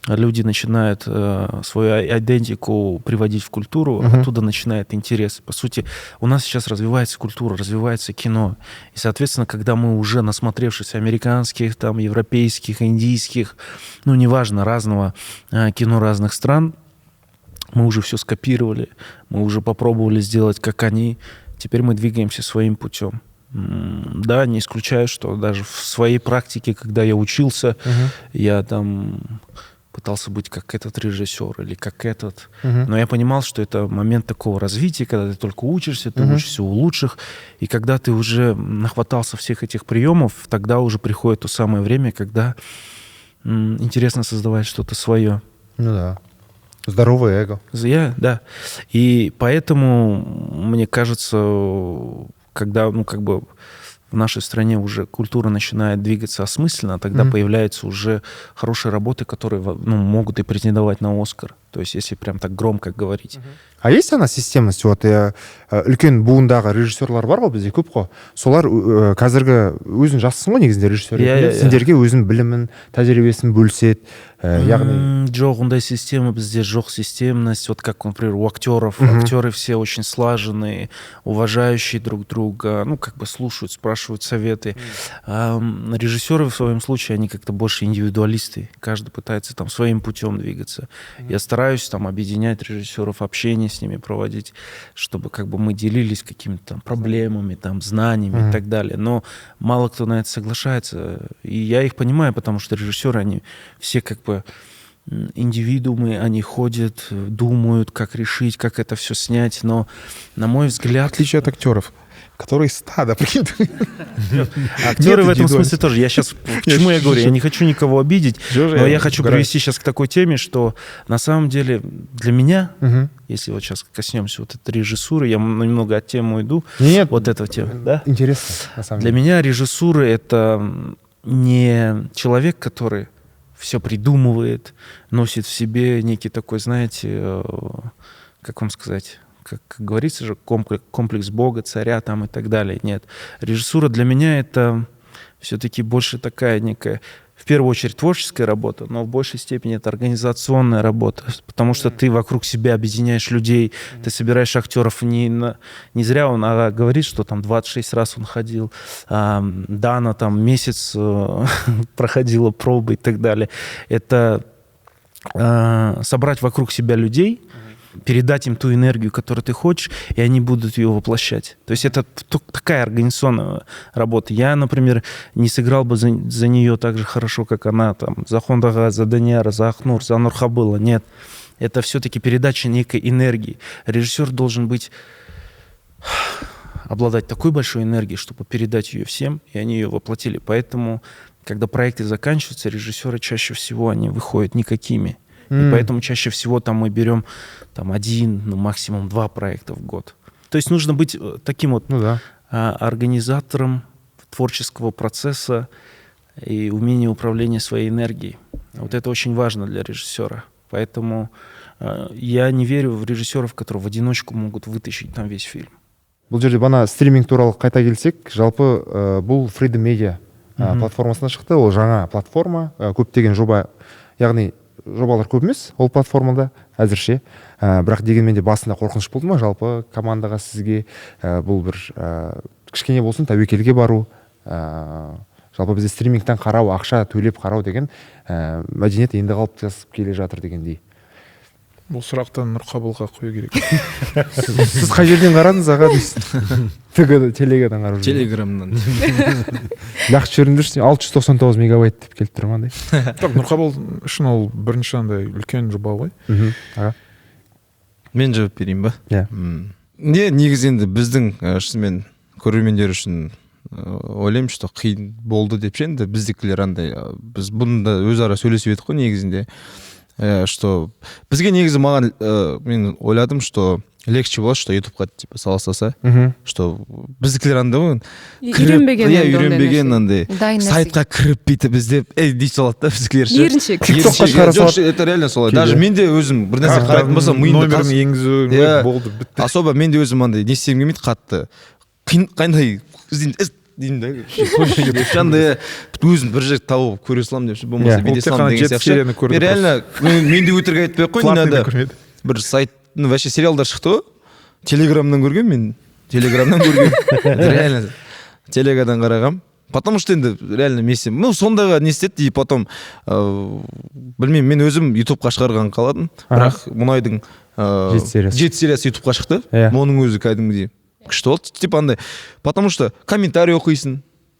люди начинают свою айдентику приводить в культуру, оттуда начинает интерес. По сути, у нас сейчас развивается культура, развивается кино. И, соответственно, когда мы уже, насмотревшись американских, там, европейских, индийских, ну, неважно, разного кино разных стран, мы уже все скопировали, мы уже попробовали сделать, как они. Теперь мы двигаемся своим путем. Да, не исключаю, что даже в своей практике, когда я учился, я там пытался быть как этот режиссер или как этот. Но я понимал, что это момент такого развития, когда ты только учишься, ты учишься у лучших, и когда ты уже нахватался всех этих приемов, тогда уже приходит то самое время, когда интересно создавать что-то свое. Ну да, здоровое эго. Я, да. И поэтому, мне кажется, когда, ну, как бы в нашей стране уже культура начинает двигаться осмысленно, тогда появляются уже хорошие работы, которые, ну, могут и претендовать на Оскар. То есть, если прям так громко говорить. А есть ана системность? Вот үлкен буындағы режиссерлар бар ғой бізде, көп қой. Солар қазіргі, өзің жассың ғой негізінде режиссер Иә, ретінде, иә, иә. сендерге өзінің білімін, тәжірибесін бөліседі, яғни Жоқ, ондай система бізде жоқ, системность, вот как, например, у актеров. Актеры все очень слаженные, уважающие друг друга, ну, как бы слушают, спрашивают советы. А режиссеры в своем случае, они как-то больше индивидуалисты, каждый пытается там своим путем двигаться. Я стараюсь там объединять режиссеров, общение с ними проводить, чтобы как бы мы делились какими-то там проблемами, там, знаниями Мгм. И так далее. Но мало кто на это соглашается. И я их понимаю, потому что режиссеры, они все как бы индивидуумы, они ходят, думают, как решить, как это все снять. Но, на мой В взгляд, отличие от актеров, которые стадо, прикинь. Актеры Нет в этом индивидуальности. смысле тоже. Я сейчас, к чему я говорю? Я не хочу никого обидеть, но я хочу привести сейчас к такой теме, что на самом деле для меня, если вот сейчас коснемся вот этой режиссуры, я немного от темы уйду, Нет, вот этого темы, да? интересно на самом Для деле. меня режиссура — это не человек, который все придумывает, носит в себе некий такой, знаете, как вам сказать, Как говорится же, комплекс Бога, царя там и так далее. Нет. Режиссура для меня — это все-таки больше такая некая, в первую очередь, творческая работа, но в большей степени это организационная работа, потому что ты вокруг себя объединяешь людей, ты собираешь актеров. Не зря он говорит, что там 26 раз он ходил, Дана там месяц проходила пробы и так далее. Это собрать вокруг себя людей, передать им ту энергию, которую ты хочешь, и они будут ее воплощать. То есть это такая организационная работа. Я, например, не сыграл бы за нее так же хорошо, как она, там, за Хондага, за Даниара, за Ахнур, за Нурхабыла. Нет. Это все-таки передача некой энергии. Режиссер должен быть обладать такой большой энергией, чтобы передать ее всем, и они ее воплотили. Поэтому, когда проекты заканчиваются, режиссеры чаще всего они выходят никакими. И поэтому чаще всего там мы берем там, один, ну, максимум два проекта в год. То есть нужно быть таким вот Ну да. организатором творческого процесса и умение управления своей энергией. Вот это очень важно для режиссера. Поэтому я не верю в режиссеров, которые в одиночку могут вытащить там весь фильм. Бұл жерде бана стриминг туралы қайта келсек, жалпы бұл Freedom Media платформасына шықты. Ол жаңа платформа, көптеген жоба, яғни жобалар көп емес ол платформада әзірше. Бірақ дегенмен де басында қорқыныш болды ма жалпы командаға, сізге, бұл бір кішкене болсын тәуекелге бару, жалпы бізде стримингтен қарау, ақша төлеп қарау деген мәдениет енді қалыптасып келе жатыр дегендей? Бұл сұрақты Нұрқабылға қою керек. Сіз қай жерден қарадыңыз, аға, дейсіз? Телегадан қарап жүрмін. Телеграмнан. Нақты жіберіңдерші, 699 мегабайт деп келіп тұр ма андай? Жоқ, Нұрқабыл үшін ол бірінші андай үлкен жоба ғой. Аға. Мен жауап берейін ба? Иә. Не, негізі енді біздің шынымен көрермендер үшін ойлаймын, что қиын болды деп ше. Енді біздікілер андай, біз бұны да өзара сөйлесіп едік қой негізінде, что бізге негізі маған, мен ойладым, что легче болады, что Ютубқа типа сала салса, что біздікілер андай ғой, кіріп- Үйренбеген иә, енді ондай үйренбеген нәрсе. Андай Дайын нәрсе. сайтқа кіріп, бүйтіп іздеп, ей дей салады да біздікілер ше. Еріншек. TikTokқа шығара Жоқ, салады. это реально солай. Кейде. Даже мен де өзім бір нәрсе қарайтын болсам, миымда номерін енгізу Иә. болды, бітті. Особо мен де өзім андай не істегім келмейді, қатты қиын, қандай іздеймін, іс деймін да, андай өзім бір жер тауып көре саламын деп ше, болмаса Иә. бүйте Ол тек саламын қана деген жеті сияқты. серияны көрді. Мен реально, мен де өтірік айтпай ақ қояйын, не Платныйды надо көрмеді. бір сайт, ну, вообще сериалдар шықты ғой, Телеграмнан көргенмін мен, Телеграмнан көргенмін, реально телегадан қарағанмын, потому что енді реально не істеймін, ну, сондайға не істеді. И потом білмеймін, мен өзім Ютубқа шығарған қаладым, бірақ мұнайдың Жеті сериясы. Жеті сериясы Ютубқа шықты. Оның өзі кәдімгідей күшті болды, типа андай, потому что комментарий оқисың,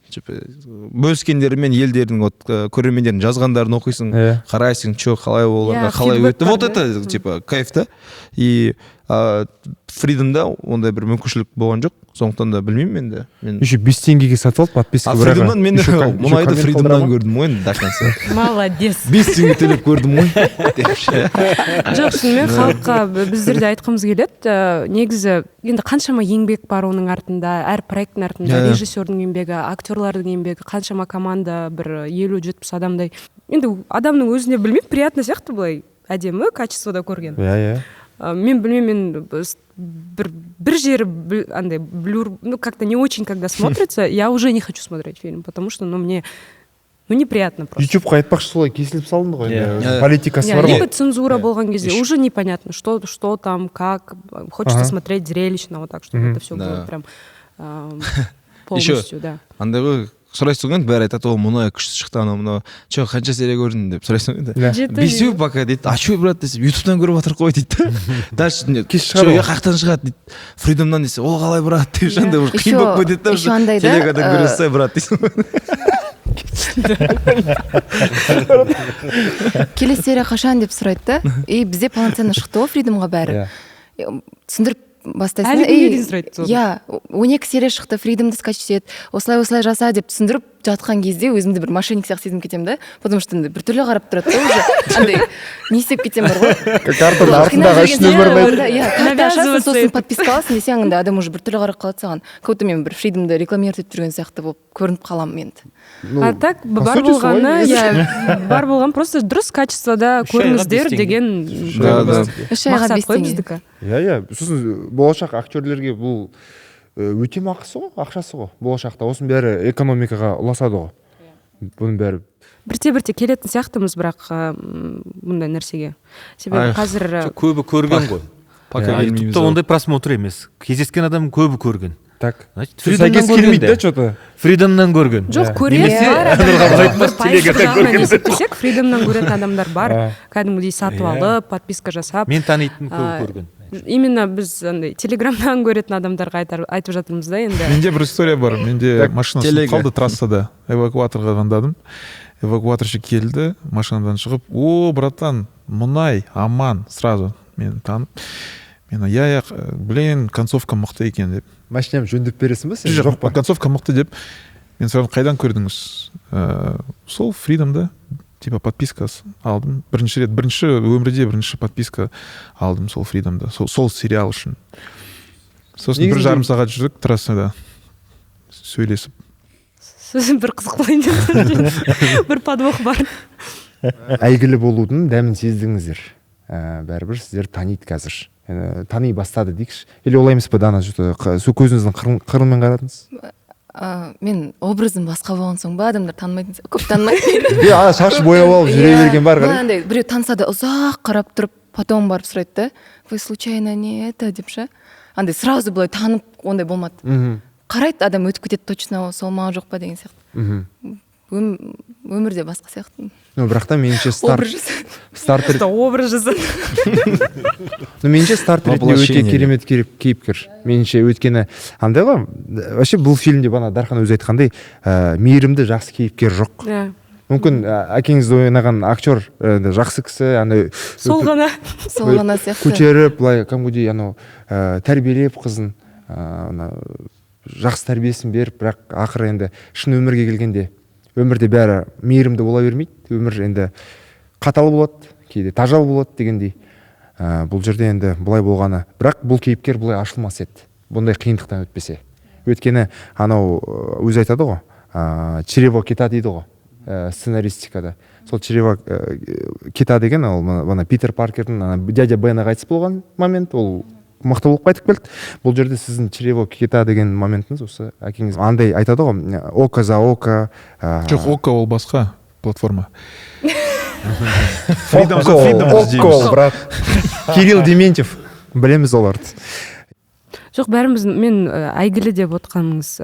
типа бөліскендерімен елдердің, вот көрермендердің жазғандарын оқисың, қарайсың, че, қалай оларға, Иә, қалай фидбэк өтті, вот бар, это да? типа кайф та. И Фридомда ондай бір мүмкіншілік болған жоқ, сондықтан да білмеймін енді мен. Еще 5 теңгеге сатып алды подписка. А бірақ Фридомнан мен еще еще мұнайды коммент Фридомнан қалдыра ма? көрдім ғой енді до конца. Молодец. 5 теңге төлеп көрдім ғой деп ше. Жоқ, шынымен халыққа біздер де айтқымыз келеді, негізі енді қаншама еңбек бар оның артында, әр проекттің артында. Иә, иә. Режиссердің еңбегі, актерлардың еңбегі, қаншама команда, бір 50-70 адамдай. Енді адамның өзіне, білмеймін, приятно сияқты былай әдемі качествода көрген. иә иә Мен білмеймін, мен бір жері андай блюр, ну, как то не очень когда смотрится, я уже не хочу смотреть фильм, потому что, ну, мне, ну, неприятно просто. Ютубқа айтпақшы, солай кесіліп салынды ғой Иә. енді, Иә. политикасы Иә, бар ғой. либо цензура болған кезде уже непонятно, что там, как. Хочется смотреть зрелищно, вот так, чтобы это все было прям полностью, да. Андай ғой, сұрайсың ғой енді, бәрі айтады: «О, мұнай күшті шықты», анау мынау че, қанша серия көрдің деп сұрайсың ғой енді. Иә. Жеті. «Бесеу пока», — дейді. «А че, брат?» — десе, «Ютубтан көріп жатырмық қой», — дейді да. Дальше не Кеш шығады «Чё, ғой. е, қаяқтан шығады?» — дейді. «Фридомнан», — десе, «Ол қалай, брат?» — деп ше, андай уже қиын болып кетеді да Еще уже. андай да, «Телегадан көре салсай, брат», — дейсің ғой. «Келесі серия қашан?» деп сұрайды да. И бізде полноценно шықты ғой Фридомға бәрі. Түсіндіріп бастайсың Әлі да, күнге «Ей, дейін сұрайды соны. Иә, 12 серия шықты, Фридомды скачать ет, осылай осылай жаса», — деп түсіндіріп, жатқан кезде өзімді бір мошенник сияқты сезініп кетемін да, потому что андай біртүрлі қарап тұрады да, уже андай не істеп кетемін бар ғой. Картаның артындағы үш нөмірін айтып. Иә, карта ашасың, Навязываться сосын етіп. подписка аласың десең, анда адам уже біртүрлі қарап қалады саған, как будто мен бір Фридомды рекламировать етіп жүрген сияқты болып көрініп қаламын енді. Ну, А так по бар сути, солай болғаны, емес. иә, бар болған просто дұрыс качествода 3 айға көріңіздер 5 теңге. деген Да. 3 айға мақсат 5 қой теңге. біздікі. Иә, сосын болашақ актерлерге бұл өтемақысы ғой, ақшасы ғой. Болашақта осының бәрі экономикаға ұласады ғой, бұның бәрі. Бірте бірте келетін сияқтымыз, бірақ бұндай нәрсеге, себебі Ай, қазір Жоқ, көбі көрген ғой. Пока А келмейміз ютубта ау. Ондай просмотр емес, кездескен адам көбі көрген. Так. Значит, Сәйкес Фридомнан келмейді көрген да де. че-то. Фридомнан көрген. Жоқ, көреді Немесе бар адамдар. Нұрғабыл Бір айтпас, пайыздық телеграмнан жағынан көрген. есептесек, Фридомнан көретін адамдар бар. Кәдімгідей сатып алып, подписка жасап. Мен танитын көбі көрген. Именно біз андай телеграмнан көретін адамдарға айтып жатырмыз да енді. Менде бір история бар. Менде Так, машина сынып телега. қалды трассада. Эвакуаторға звондадым. Эвакуаторшы келді, машинадан шығып: «О, братан, мұнай аман», сразу мені танып. Мен: «Иә, блин, концовка мықты екен», — деп. Машинамды жөндеп бересің ба сен? Жоқ, Жоқ па? «Концовка мықты», — деп. Мен сұрадым: «Қайдан көрдіңіз?» Сол Фридомда типа подписка алдым бірінші рет, бірінші өмірде бірінші подписка алдым сол Фридомда, сол сериал үшін. Сосын бір жарым сағат жүрдік трассада сөйлесіп. Сосын бір қызық болайын деп, бір подвох бар. Әйгілі болудың дәмін сездіңіздер, бәрібір сіздер таниды қазір, тани бастады дейікші. Или олай емес па, Дана? Что сол көзіңіздің қырымен қарадыңыз? Мен образым басқа болған соң ба, адамдар танымайтын, көп танымайды. Е, ана шаш бояп алып жүре Иә, берген бар былай қарай. Андай біреу таныса да, ұзақ қарап тұрып, потом барып сұрайды да: «Вы случайно не это?» — деп ше. Андай сразу былай танып, ондай болмады. Қарайды адам, өтіп кетеді, точно сол ма, жоқ па деген сияқты. Өмірде басқа сияқты. Ну, бірақ та меніңше старт Образ жасады. Старт Просто образ жасады. Ну, меніңше, старт ретінде өте Воплощение. керемет кейіпкер меніңше, өйткені андай ғой вообще бұл фильмде, бағана Дархан өзі айтқандай, мейірімді жақсы кейіпкер жоқ. Мүмкін, әкеңізді ойнаған актер жақсы кісі андай. Сол ғана. Сол ғана сияқты. Көтеріп былай, кәдімгідей анау тәрбиелеп қызын, ана жақсы тәрбиесін беріп, бірақ ақыры енді шын өмірге келгенде, өмірде бәрі мейірімді бола бермейді. Өмір енді қатал болады, кейде тажал болады дегендей. Бұл жерде енді былай болғаны, бірақ бұл кейіпкер бұлай ашылмас еді бұндай қиындықтан өтпесе. Өйткені анау өзі айтады ғой, чрево кита дейді ғой сценаристикада. Сол чрево кита деген ол мына Питер Паркердің ана дядя Бені қайтыс болған момент, ол мықты болып қайтып келді. Бұл жерде сіздің чрево кита деген моментіңіз осы әкеңіз андай айтады ғой, око за око. Жоқ, Око ол басқа платформа. Freedom за Око, Freedom Око, іздейміз. Брат, Кирилл Дементьев, білеміз оларды. Жоқ, бәріміз мен әйгілі деп отқаныңыз,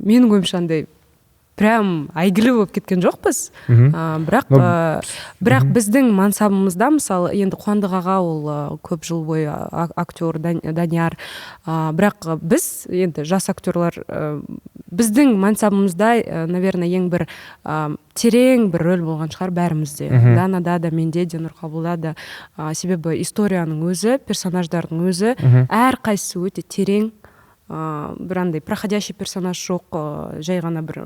менің ойымша, андай прям әйгілі болып кеткен жоқпыз. Бірақ Ну, бірақ біздің мансабымызда, мысалы, енді Қуандық аға ол көп жыл бойы актер, Данияр, бірақ біз енді жас актерлар, біздің мансабымызда, наверное, ең бір терең бір рөл болған шығар бәрімізде. Данада да, менде де, Нұрқабылда да, себебі историяның өзі, персонаждардың өзі әрқайсысы өте терең, бір андай проходящий персонаж жоқ, жай ғана бір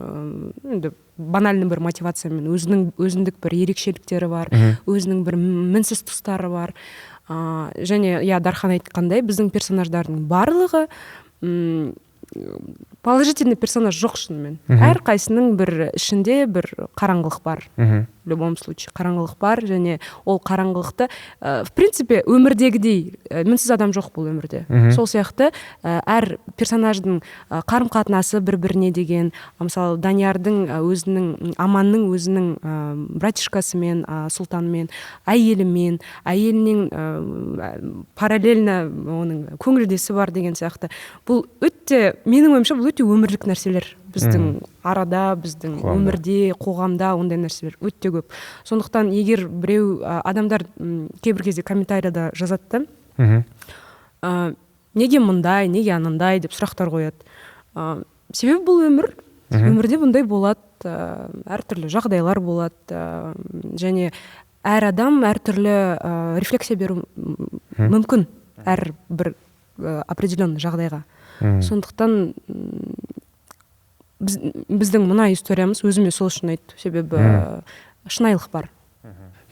енді банальный бір мотивациямен. Өзінің өзіндік бір ерекшеліктері бар, өзінің бір мінсіз тұстары бар. Және иә, Дархан айтқандай, біздің персонаждардың барлығы положительный персонаж жоқ шынымен. Әрқайсының бір ішінде бір қараңғылық бар. В любом случае қараңғылық бар, және ол қараңғылықты в принципе өмірдегідей, мінсіз адам жоқ бұл өмірде. Сол сияқты әр персонаждың қарым қатынасы бір біріне деген, мысалы, Даниярдың өзінің, Аманның өзінің братишкасымен, Сұлтанмен, әйелімен, әйелінен параллельно оның көңілдесі бар деген сияқты. Бұл өте, менің ойымша, бұл өте өмірлік нәрселер. Біздің арада, біздің Қоғамда. өмірде, қоғамда ондай нәрселер өте көп. Сондықтан егер біреу, адамдар кейбір кезде комментарияда жазады да, неге мындай, неге анандай деп сұрақтар қояды. Себебі бұл өмір, өмірде бұндай болады, әртүрлі жағдайлар болады, және әр адам әртүрлі рефлексия беру мүмкін әр бір определенный жағдайға. Сондықтан Біздің мына историямыз өзіме сол үшін ұнайды, себебі шынайылық бар.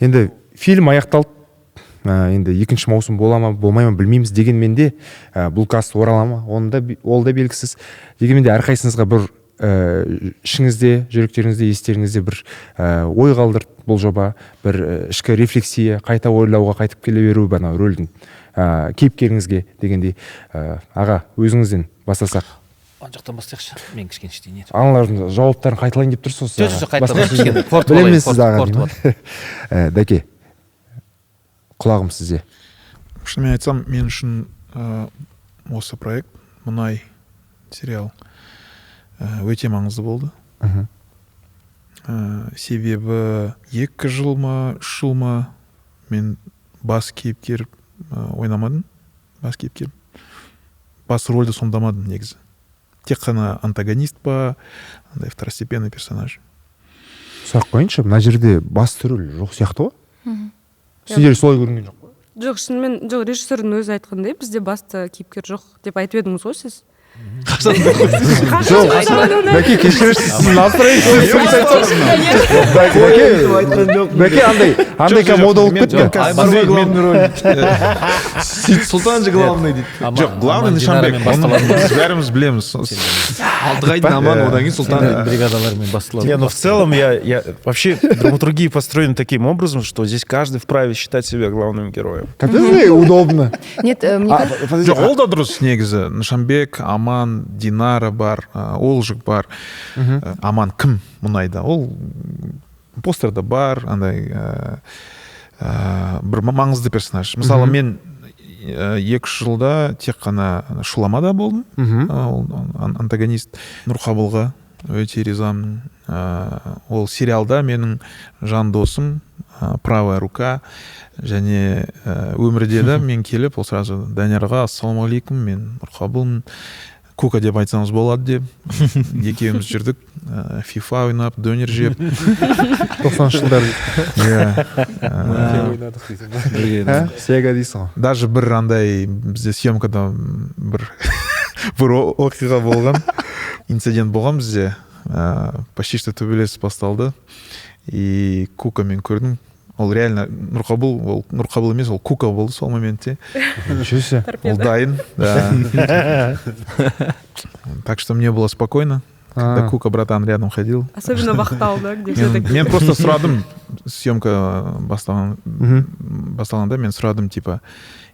Енді фильм аяқталды. Енді екінші маусым бола ма, болмай ма, білмейміз. Дегенмен де бұл каст орала ма, оны да, ол да белгісіз. Дегенмен де әрқайсыңызға бір ішіңізде, жүректеріңізде, естеріңізде бір ой қалдырды бұл жоба, бір ішкі рефлексия, қайта ойлауға, қайтып келе беру ана рөлдің, кейіпкеріңізге дегендей. Аға, өзіңізден бастасақ. Ана жақтан бастайықшы, мен кішкене іштей не Аналардың жауаптарын қайталайын деп тұрсыз. Жоқ, жоқ, қайталама, кішкене қорытып Білемін алайын, мен сізді, аға, қорытып. деймін. Дәке, құлағым сізде. Шынымен айтсам, мен үшін осы проект, Мұнай сериал, өте маңызды болды. Себебі 2 жыл ма, 3 жыл ма, мен бас кейіпкер ойнамадым, бас кейіпкер, бас рөлді сомдамадым. Негізі тек қана антагонист па, андай второстепенный персонаж. Сұрақ қояйыншы, мына жерде басты рөл жоқ сияқты ғой, сендер солай көрінген жоқ қой? Жоқ, шынымен жоқ. Режиссердің өзі айтқандай, бізде басты кейіпкер жоқ деп айтып едіңіз ғой сіз. Жоқ, Бәке, кешірерсіз, сіздің настроениеңіз. Бәке, андай андай мода болып кетті. Айбар главный роль, Сұлтан же главный дейді. Жоқ, главный Нышанбек, оны біз бәріміз білеміз. Алтығайдың Аман, одан кейін Сұлтан дейді. Бригадалармен басталады. Не, ну в целом я вообще, драматургия построена таким образом, что здесь каждый вправе считать себя главным героем. Капец, удобно. Нет, мне А, кажется, подожди, Жоқ, ол да дұрыс негізі. Нышанбек, Аман, Динара бар, Олжик бар. Аман кім Мұнайда? Ол постерда бар, андай бір маңызды персонаж. Мысалы, мен 2-3 жылда тек қана ана Шуламада болдым. Ол антагонист. Нұрқабылға өте ризамын. Ол сериалда менің жан досым, правая рука, және өмірде де мен келіп, ол сразу Даниярға: «Ассалаумағалейкум, мен Нұрқабылмын, Кука деп айтсаңыз болады», — деп екеуміз жүрдік, фифа ойнап, дөнер жеп. 90-жылдар. Иә. Ә? Сега дейсің ғой. Даже бір андай бізде съемкада бір оқиға болған, инцидент болған бізде, почти что төбелес басталды, и Кука, мен көрдім, ол реально Нұрқабыл, ол Нұрқабыл емес, ол Кука болды сол моментте. Ничего себе. Ол дайын, да, так что мне было спокойно, когда Кука братан рядом ходил. Особенно в Ақтау, да, где все Мен, такие. мен просто сұрадым, съемка басталған басталғанда мен сұрадым, типа,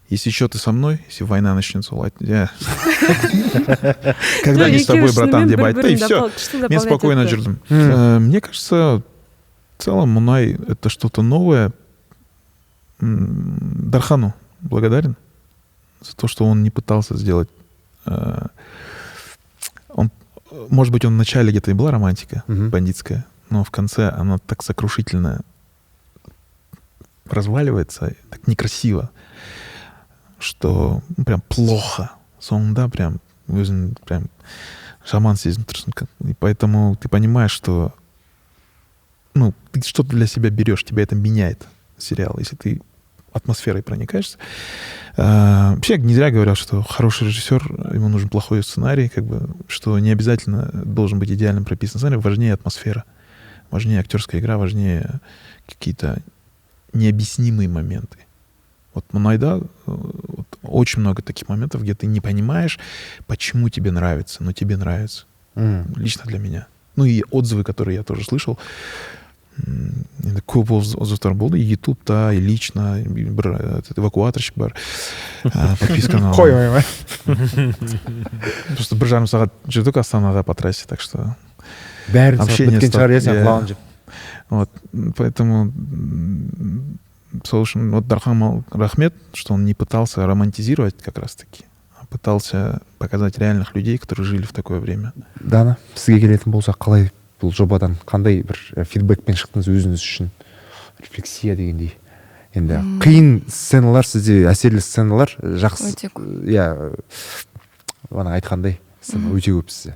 если еще ты со мной, если война начнется? Ол айтты: «Иә, когда не с тобой, братан», — деп айтты, и все, мен спокойно жүрдім. Мне кажется, в целом Мұнай — это что-то новое. Дархану благодарен за то, что он не пытался сделать, он, может быть, он в начале где-то и была романтика бандитская, но в конце она так сокрушительно разваливается, так некрасиво, что, ну, прям плохо. Соңында прям өзің прям жаман сезініп тұрсың. И поэтому ты понимаешь, что, ну, ты что-то для себя берешь, тебя это меняет, сериал, если ты атмосферой проникаешься. Вообще не зря говорят, что хороший режиссер, ему нужен плохой сценарий, как бы, что не обязательно должен быть идеально прописан сценарий, важнее атмосфера, важнее актерская игра, важнее какие-то необъяснимые моменты. Вот Мұнайда вот, очень много таких моментов, где ты не понимаешь, почему тебе нравится, но тебе нравится. Лично для меня. Ну и отзывы, которые я тоже слышал, енді көп отзывтар болды и ютубта, и лично, и бір этот эвакуаторщик бар, подписканы алған. Қоймай ма? Просто 1,5 сағат жүрдік Астанаға по трассе, так что Бәрін общение біткен шығар, иә, сен иә. Құлағын жеп. Вот, поэтому сол үшін вот Дархан рахмет, что он не пытался романтизировать как раз таки, а пытался показать реальных людей, которые жили в такое время. Дана, сізге келетін болсақ, қалай, бұл жобадан қандай бір фидбэкпен шықтыңыз өзіңіз үшін, рефлексия дегендей? Енді қиын сценалар сізде, әсерлі сценалар жақсы. Өте көп. Иә, бағана айтқандай, сцена өте көп сізде.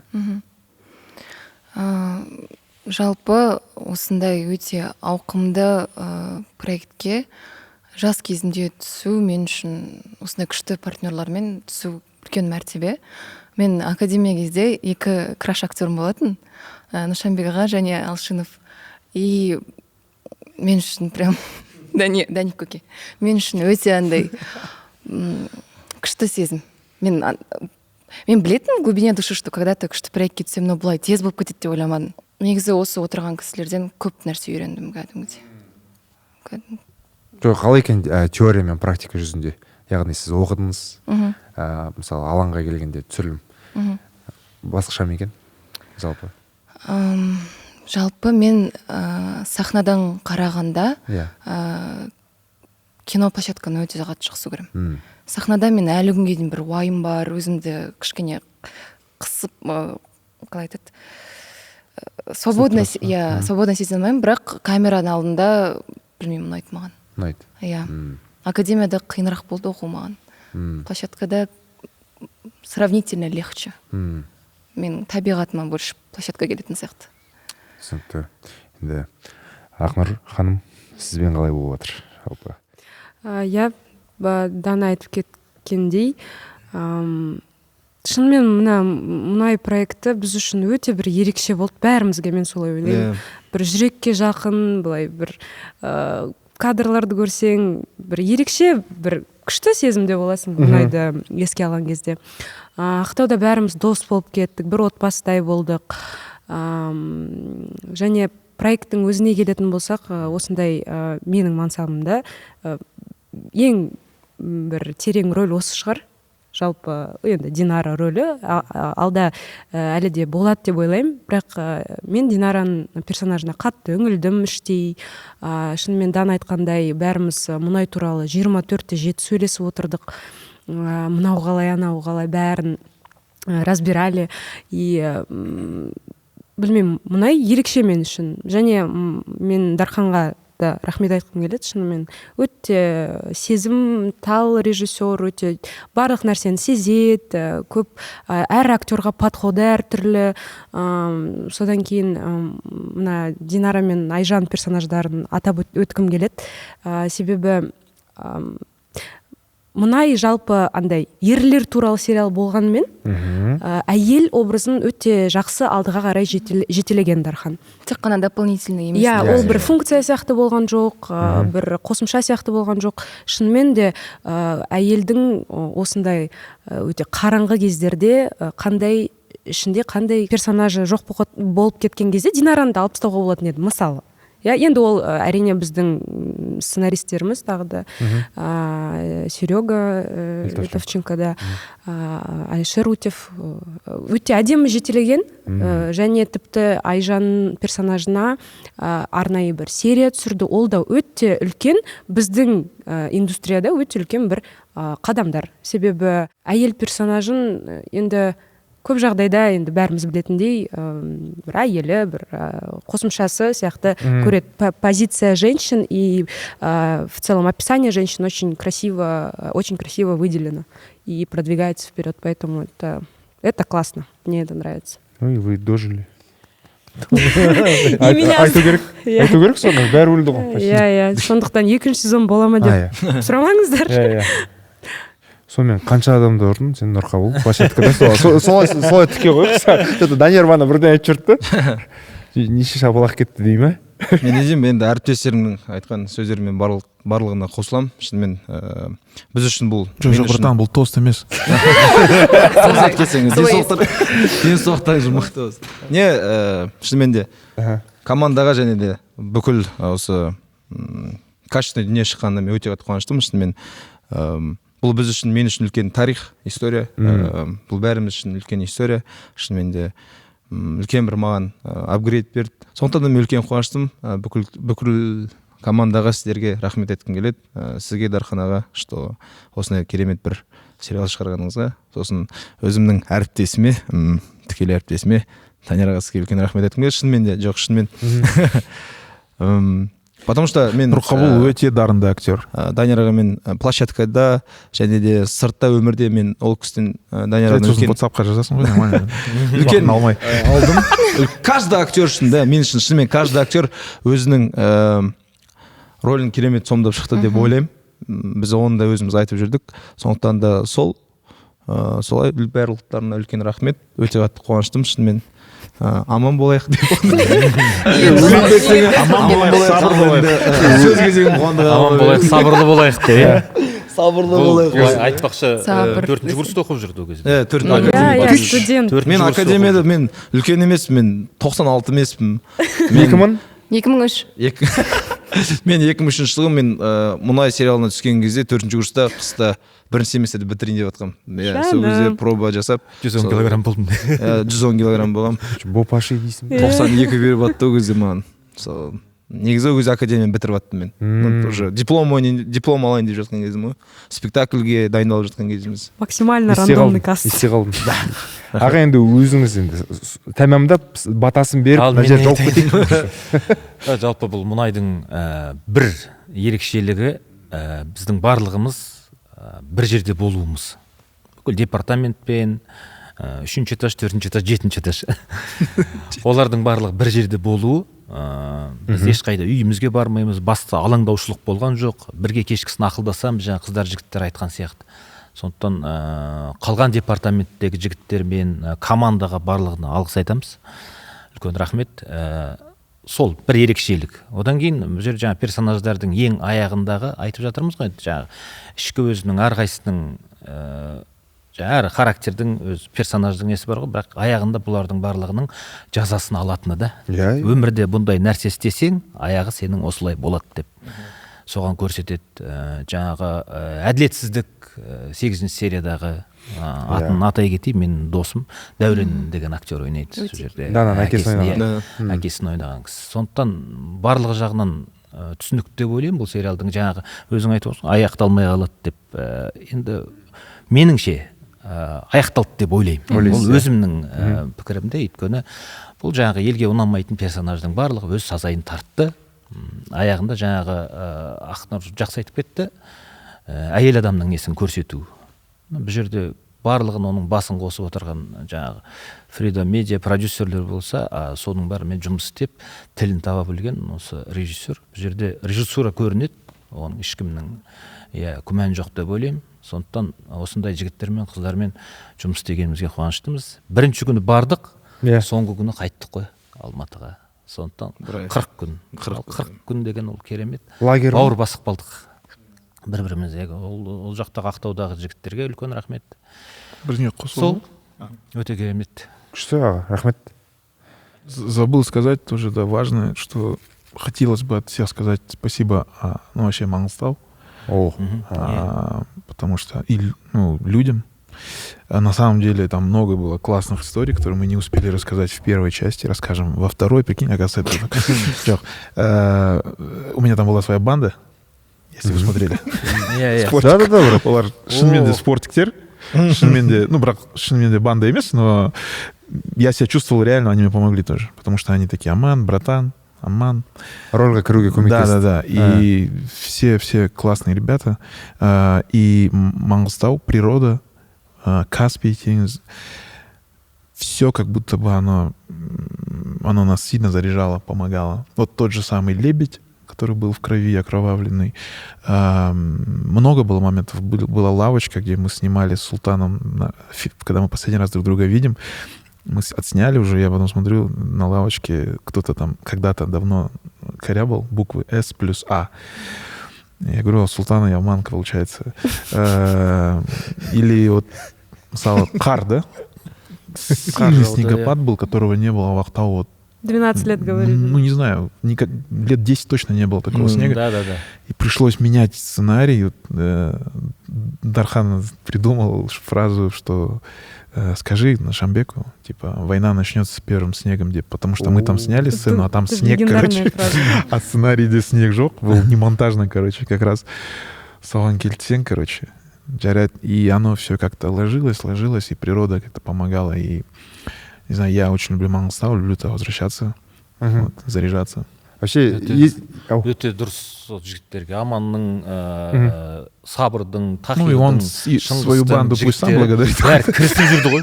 Жалпы осындай өте ауқымды проектке жас кезімде түсу мен үшін, осындай күшті партнерлармен түсу үлкен мәртебе. Мен академия кезде екі краш актерім болатын, Нышанбек аға және Алшынов. И мен үшін прям Даник көке мен үшін өте андай күшті сезім. Мен білетінмін в глубине души, что когда то күшті проектке түсемін, но бұлай тез болып кетеді деп ойламадым. Негізі осы отырған кісілерден көп нәрсе үйрендім кәдімгідей. Кәдімгі. Жоқ, қалай екен теория мен практика жүзінде? Яғни сіз оқыдыңыз, мысалы, алаңға келгенде түсірілім басқаша ма екен жалпы? Жалпы мен сахнадан қарағанда кино площадканы өте қатты жақсы көремін. Сахнада мен әлі күнге дейін бір уайым бар, өзімді кішкене қысып, қалай айтады, свободно тұрасың, иә, свободно сезіне алмаймын. Бірақ камераның алдында, білмеймін, ұнайды маған. Ұнайды. Иә. Академияда қиынырақ болды оқу маған. Площадкада сравнительно легче. Менің табиғатыма больше площадка келетін сияқты. Түсінікті. Енді, Ақнұр ханым, сізбен қалай болып жатыр жалпы? Иә, Дана айтып кеткендей, шынымен мына мұнай проекті біз үшін өте бір ерекше болды бәрімізге, мен солай ойлаймын. Бір жүрекке жақын, былай бір кадрларды көрсең, бір ерекше, бір күшті сезімде боласың мұнайды еске алған кезде. Ақтауда бәріміз дос болып кеттік, бір отбасыдай болдық. Және проекттің өзіне келетін болсақ, осындай менің мансабымда ең бір терең рөл осы шығар. Жалпы енді Динара рөлі алда әлі де болады деп ойлаймын, бірақ мен Динараның персонажына қатты үңілдім іштей. Шынымен Дана айтқандай, бәріміз мұнай туралы 24/7 сөйлесіп отырдық. Мынау қалай, анау қалай, бәрін разбирали. И білмеймін, мұнай ерекше мен үшін. Және мен Дарханға да рахмет айтқым келеді. Шынымен өте сезімтал режиссер, өте барлық нәрсені сезеді, көп, әр актерға подходы әртүрлі. Содан кейін мына Динара мен Айжан персонаждарын атап өткім келеді. Себебі мұнай жалпы андай ерлер туралы сериал болғанымен, әйел образын өте жақсы алдыға қарай жетелеген Дархан. Тек қана дополнительный емес. Иә, ол бір функция сияқты болған жоқ, бір қосымша сияқты болған жоқ. Шынымен де әйелдің осындай өте қараңғы кездерде қандай ішінде қандай персонажы жоқ болып кеткен кезде Динараны да алып тастауға болатын еді, мысалы. Иә, енді ол, әрине, біздің сценаристеріміз тағы да, Серега Литовченко. Литовченко да, Алишер Утев, өте әдемі жетелеген. Және тіпті Айжан персонажына арнайы бір серия түсірді. Ол да өте үлкен біздің индустрияда өте үлкен бір қадамдар. Себебі әйел персонажын енді көп жағдайда енді бәріміз білетіндей, бір әйелі, бір қосымшасы сияқты көреді. Позиция женщин и в целом описание женщин очень красиво выделено и продвигается вперед, поэтому это классно, мне это нравится. Ну и вы дожили. И меня Айту керек, Иә. айту керек соны, бәрі өлді ғой почти. Иә, сондықтан екінші сезон бола ма деп сұрамаңыздар. Иә. Сонымен қанша адамды ұрдың сен, Нұрқабыл, площадкада? Солай тіке қойып, что Данияр мана бірден айтып жүрді да, неше шапалақ кетті дей ма? Мен не деймін енді, әріптестерімнің айтқан сөздерімен барлығына қосыламын. Шынымен біз үшін бұл Жоқ, мен жоқ, үшін- братан, бұл тост емес. Тост айтып кетсеңіз, Солай. денсаулықтарыңыз мықты болсын. Не, шынымен де командаға және де бүкіл осы качественный дүние шыққанына мен өте қатты қуаныштымын. Шынымен бұл біз үшін, мен үшін үлкен тарих, история. Бұл бәріміз үшін үлкен история. Шынымен де үлкен бір маған апгрейд берді, сондықтан да мен үлкен қуаныштымын. Бүкіл командаға, сіздерге рахмет айтқым келеді. Сізге, Дархан аға, что осындай керемет бір сериал шығарғаныңызға, сосын өзімнің әріптесіме, тікелей әріптесіме, Данияр аға, сізге үлкен рахмет айтқым келеді. Шынымен де, жоқ, шынымен. Потому что мен Нұрқабыл өте дарынды актер. Данияр ағамен площадкада және де сыртта өмірде мен ол кісіден, Данияр ағадан Сосын үлкен WhatsAppқа жазасың ғой, нормально. үлкен Уақытын алмай. Алдым. Каждый актер үшін да, мен үшін шынымен каждый актер өзінің рөлін керемет сомдап шықты деп ойлаймын. Біз оны да өзіміз айтып жүрдік, сондықтан да сол Солай, барлықтарына үлкен рахмет, өте қатты қуаныштымын шынымен. Аман болайық деп. Аман болайық, сабырлы болайық. Сөз кезегін Қуандық. Аман болайық, сабырлы болайық деп, иә. Сабырлы Бұл болайық. былай айтпақшы, Сабыр. төртінші курста оқып жүрді ол кезде. Иә, төрт. Иә, студент. Төртінші Мен курста академияда оқып. Мен үлкен емеспін, мен 96 емеспін. 2000? 2003. Мен 2003 жылғы. Мен «Мұнай» сериалына түскен кезде төртінші курста, қыста бірінші семестрді бітірейін деп жатқанмын, иә. Сол кезде Жаным. проба жасап, 110 килограмм болдым. Иә, 110 килограмм болғанмын. Бопаши дейсің бе? 92 беріп жатты ол кезде маған. Сол негізі ол кезде академияны бітіріп жаттым мен. Мм. Уже диплом ойнайын, диплом алайын деп жатқан кезім ғой, спектакльге дайындалып жатқан кезіміз. Максимально Есте рандомный қалдым, каст. есте қалдым. Аға, енді өзіңіз енді тәмамдап, батасын беріп, Ал мына мен жерде жауып айтайын. кетейік. Жалпы бұл «Мұнайдың» бір ерекшелігі, біздің барлығымыз бір жерде болуымыз, бүкіл департаментпен, үшінші этаж, төртінші этаж, жетінші этаж, олардың барлығы бір жерде болуы. Біз ешқайда үйімізге бармаймыз, басты алаңдаушылық болған жоқ. Бірге кешкісін ақылдасамыз, жаңа қыздар, жігіттер айтқан сияқты. Сондықтан қалған департаменттегі жігіттер мен командаға, барлығына алғыс айтамыз, үлкен рахмет. Сол бір ерекшелік. Одан кейін бұл жерде жаңа персонаждардың ең аяғындағы айтып жатырмыз ғой енді, жаңағы ішкі өзінің әрқайсысының, жаңа әр характердің, өз персонаждың несі бар ғой, бірақ аяғында бұлардың барлығының жазасын алатыны да. Иә, иә. Өмірде бұндай нәрсе істесең, аяғы сенің осылай болады деп соған көрсетеді. Жаңағы әділетсіздік, сегізінші сериядағы, атын атай кетейін, менің досым Дәурен деген актер ойнайды сол жерде. Дананың әкесін Әкесін, ойнаған. иә, әкесін ойнаған кісі. Сондықтан барлығы жағынан түсінікті деп ойлаймын. Бұл сериалдың жаңағы өзің айтып отырсың, аяқталмай қалады деп. Енді меніңше, аяқталды деп ойлаймын. Ойлайсыз, Ол иә. өзімнің пікірімде, өйткені бұл жаңағы елге ұнамайтын персонаждың барлығы өз сазайын тартты. Аяғында жаңағы Ақнұр жақсы айтып кетті, әйел адамның несін көрсету. Бұл жерде барлығын, оның басын қосып отырған жаңағы Freedom Media, продюсерлер болса, соның бәрімен жұмыс істеп, тілін таба білген осы режиссер. Бұл жерде режиссура көрінеді, оның ешкімнің, иә, күмәні жоқ деп ойлаймын. Сондықтан осындай жігіттермен, қыздармен жұмыс істегенімізге қуаныштымыз. Бірінші күні бардық, соңғы күні қайттық қой Алматыға. Сондықтан Бір ай. 40 күн. 40. Ал 40 күн деген ол керемет. Лагерь ғой. Бауыр басып қалдық бір бірімізге. Ол жақтағы, Ақтаудағы жігіттерге үлкен рахмет. Бірдеңе қосу. Сол өте керемет. Күшті, аға, рахмет. Забыл сказать тоже, да, важное, что хотелось бы от всех сказать спасибо, ну, вообще Мангистау, О. Потому что и, ну, людям. А на самом деле там много было классных историй, которые мы не успели рассказать в первой части, расскажем во второй. Прикинь, оказывается, это так. Жоқ. У меня там была своя банда, если вы смотрели. Иә. Спортик. Да, брат. Олар шынымен де спортиктер, шынымен де, ну, бірақ шынымен де банда емес, но я себя чувствовал реально, они мне помогли тоже, потому что они такие: «Аман, братан, Аман». Рольға кіруге Да, көмектесті. да. И все классные ребята. И Мангистау, природа, Каспий теңіз, все как будто бы оно нас сильно заряжало, помогало. Вот тот же самый лебедь, который был в крови окровавленный. Много было моментов. Была лавочка, где мы снимали с Султаном, когда мы последний раз друг друга видим. Мы отсняли уже, я потом смотрю, на лавочке кто-то там когда-то давно корябал буквы С плюс А. Я говорю: «О, Султана и Аманка, получается». Или вот, мысалы, қар, да? Сильный жауды, снегопад был, которого не было в Актау вот, 12 лет говорили. ну, не знаю, никак, лет 10 точно не было такого снега. Да. И пришлось менять сценарий. Вот, Дархан придумал фразу, что скажи Нашамбеку, типа, война начнется с первым снегом, где, потому что мы там сняли сцену, а там Это же снег, легендарная короче. фраза. А сценарий, снег жоқ, был не монтажный, короче, как раз соған келтсең, короче, жарайды. И оно все как-то ложилось, ложилось, и природа как-то помогала. И, не знаю, я очень люблю Мангистау, люблю туда возвращаться, вот, заряжаться. Вообще, есть. Ау. Өте дұрыс. Сол жігіттерге, Аманның, Сабырдың, Ну и он Тахирдің, и свою Шыңғыстың банду пусть сам жігіттері, благодарит. бәрі кірісіп жүрді ғой,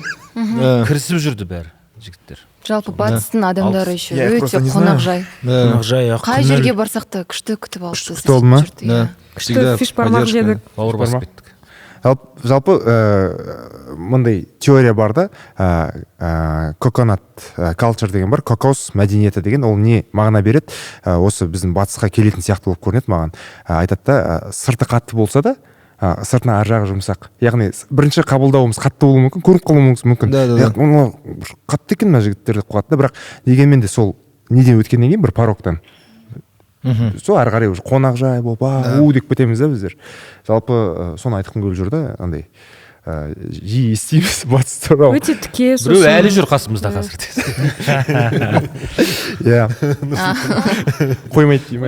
кірісіп жүрді бәрі жігіттер. Жалпы батыстың адамдары еще Я их өте просто не знаю. қонақжай. Қонақжай, ақ Қай көңіл. жерге барсақ та, күшті күтіп алды. Күшті күтіп алды ма? Жүрді, иә. Күшті фишбармақ Поддержка. жедік. Бауыр басып кеттік. Жалпы мындай теория бар да, coconut culture деген бар, кокос мәдениеті деген. Ол не мағына береді? Осы біздің батысқа келетін сияқты болып көрінеді маған. Айтады да, сырты қатты болса да, сыртынан ар жағы жұмсақ. Яғни бірінші қабылдауымыз қатты болуы мүмкін, көрініп қалуымыз мүмкін. Да, да, да. Иә, мынау бір қатты екен мына жігіттер деп қалады да. Бірақ дегенмен де сол неден өткеннен кейін, бір порогтан, сол ары қарай уже қонақжай болып, а у деп кетеміз да біздер. Жалпы соны айтқым келіп жүр да. Андай жиі естиміз батыс туралы. Өте тіке Біреу сосын. Әлі жүр қасымызда қазір. Иә, қоймайды дей ма?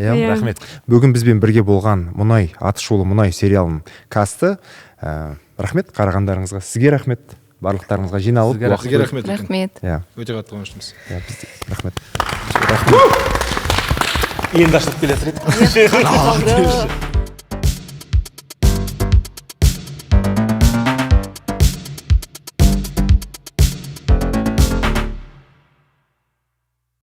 Иә. Иә. Рахмет. Бүгін бізбен бірге болған «Мұнай», атышулы «Мұнай» сериалының касты. Рахмет қарағандарыңызға. Сізге рахмет, барлықтарыңызға жиналып Сізге уақыт Сізге рахмет үлкен. Рахмет. Иә. Өте қатты қуаныштымыз. Иә, бізде рахмет. Енді ашылып келе жатыр еді. Қалды.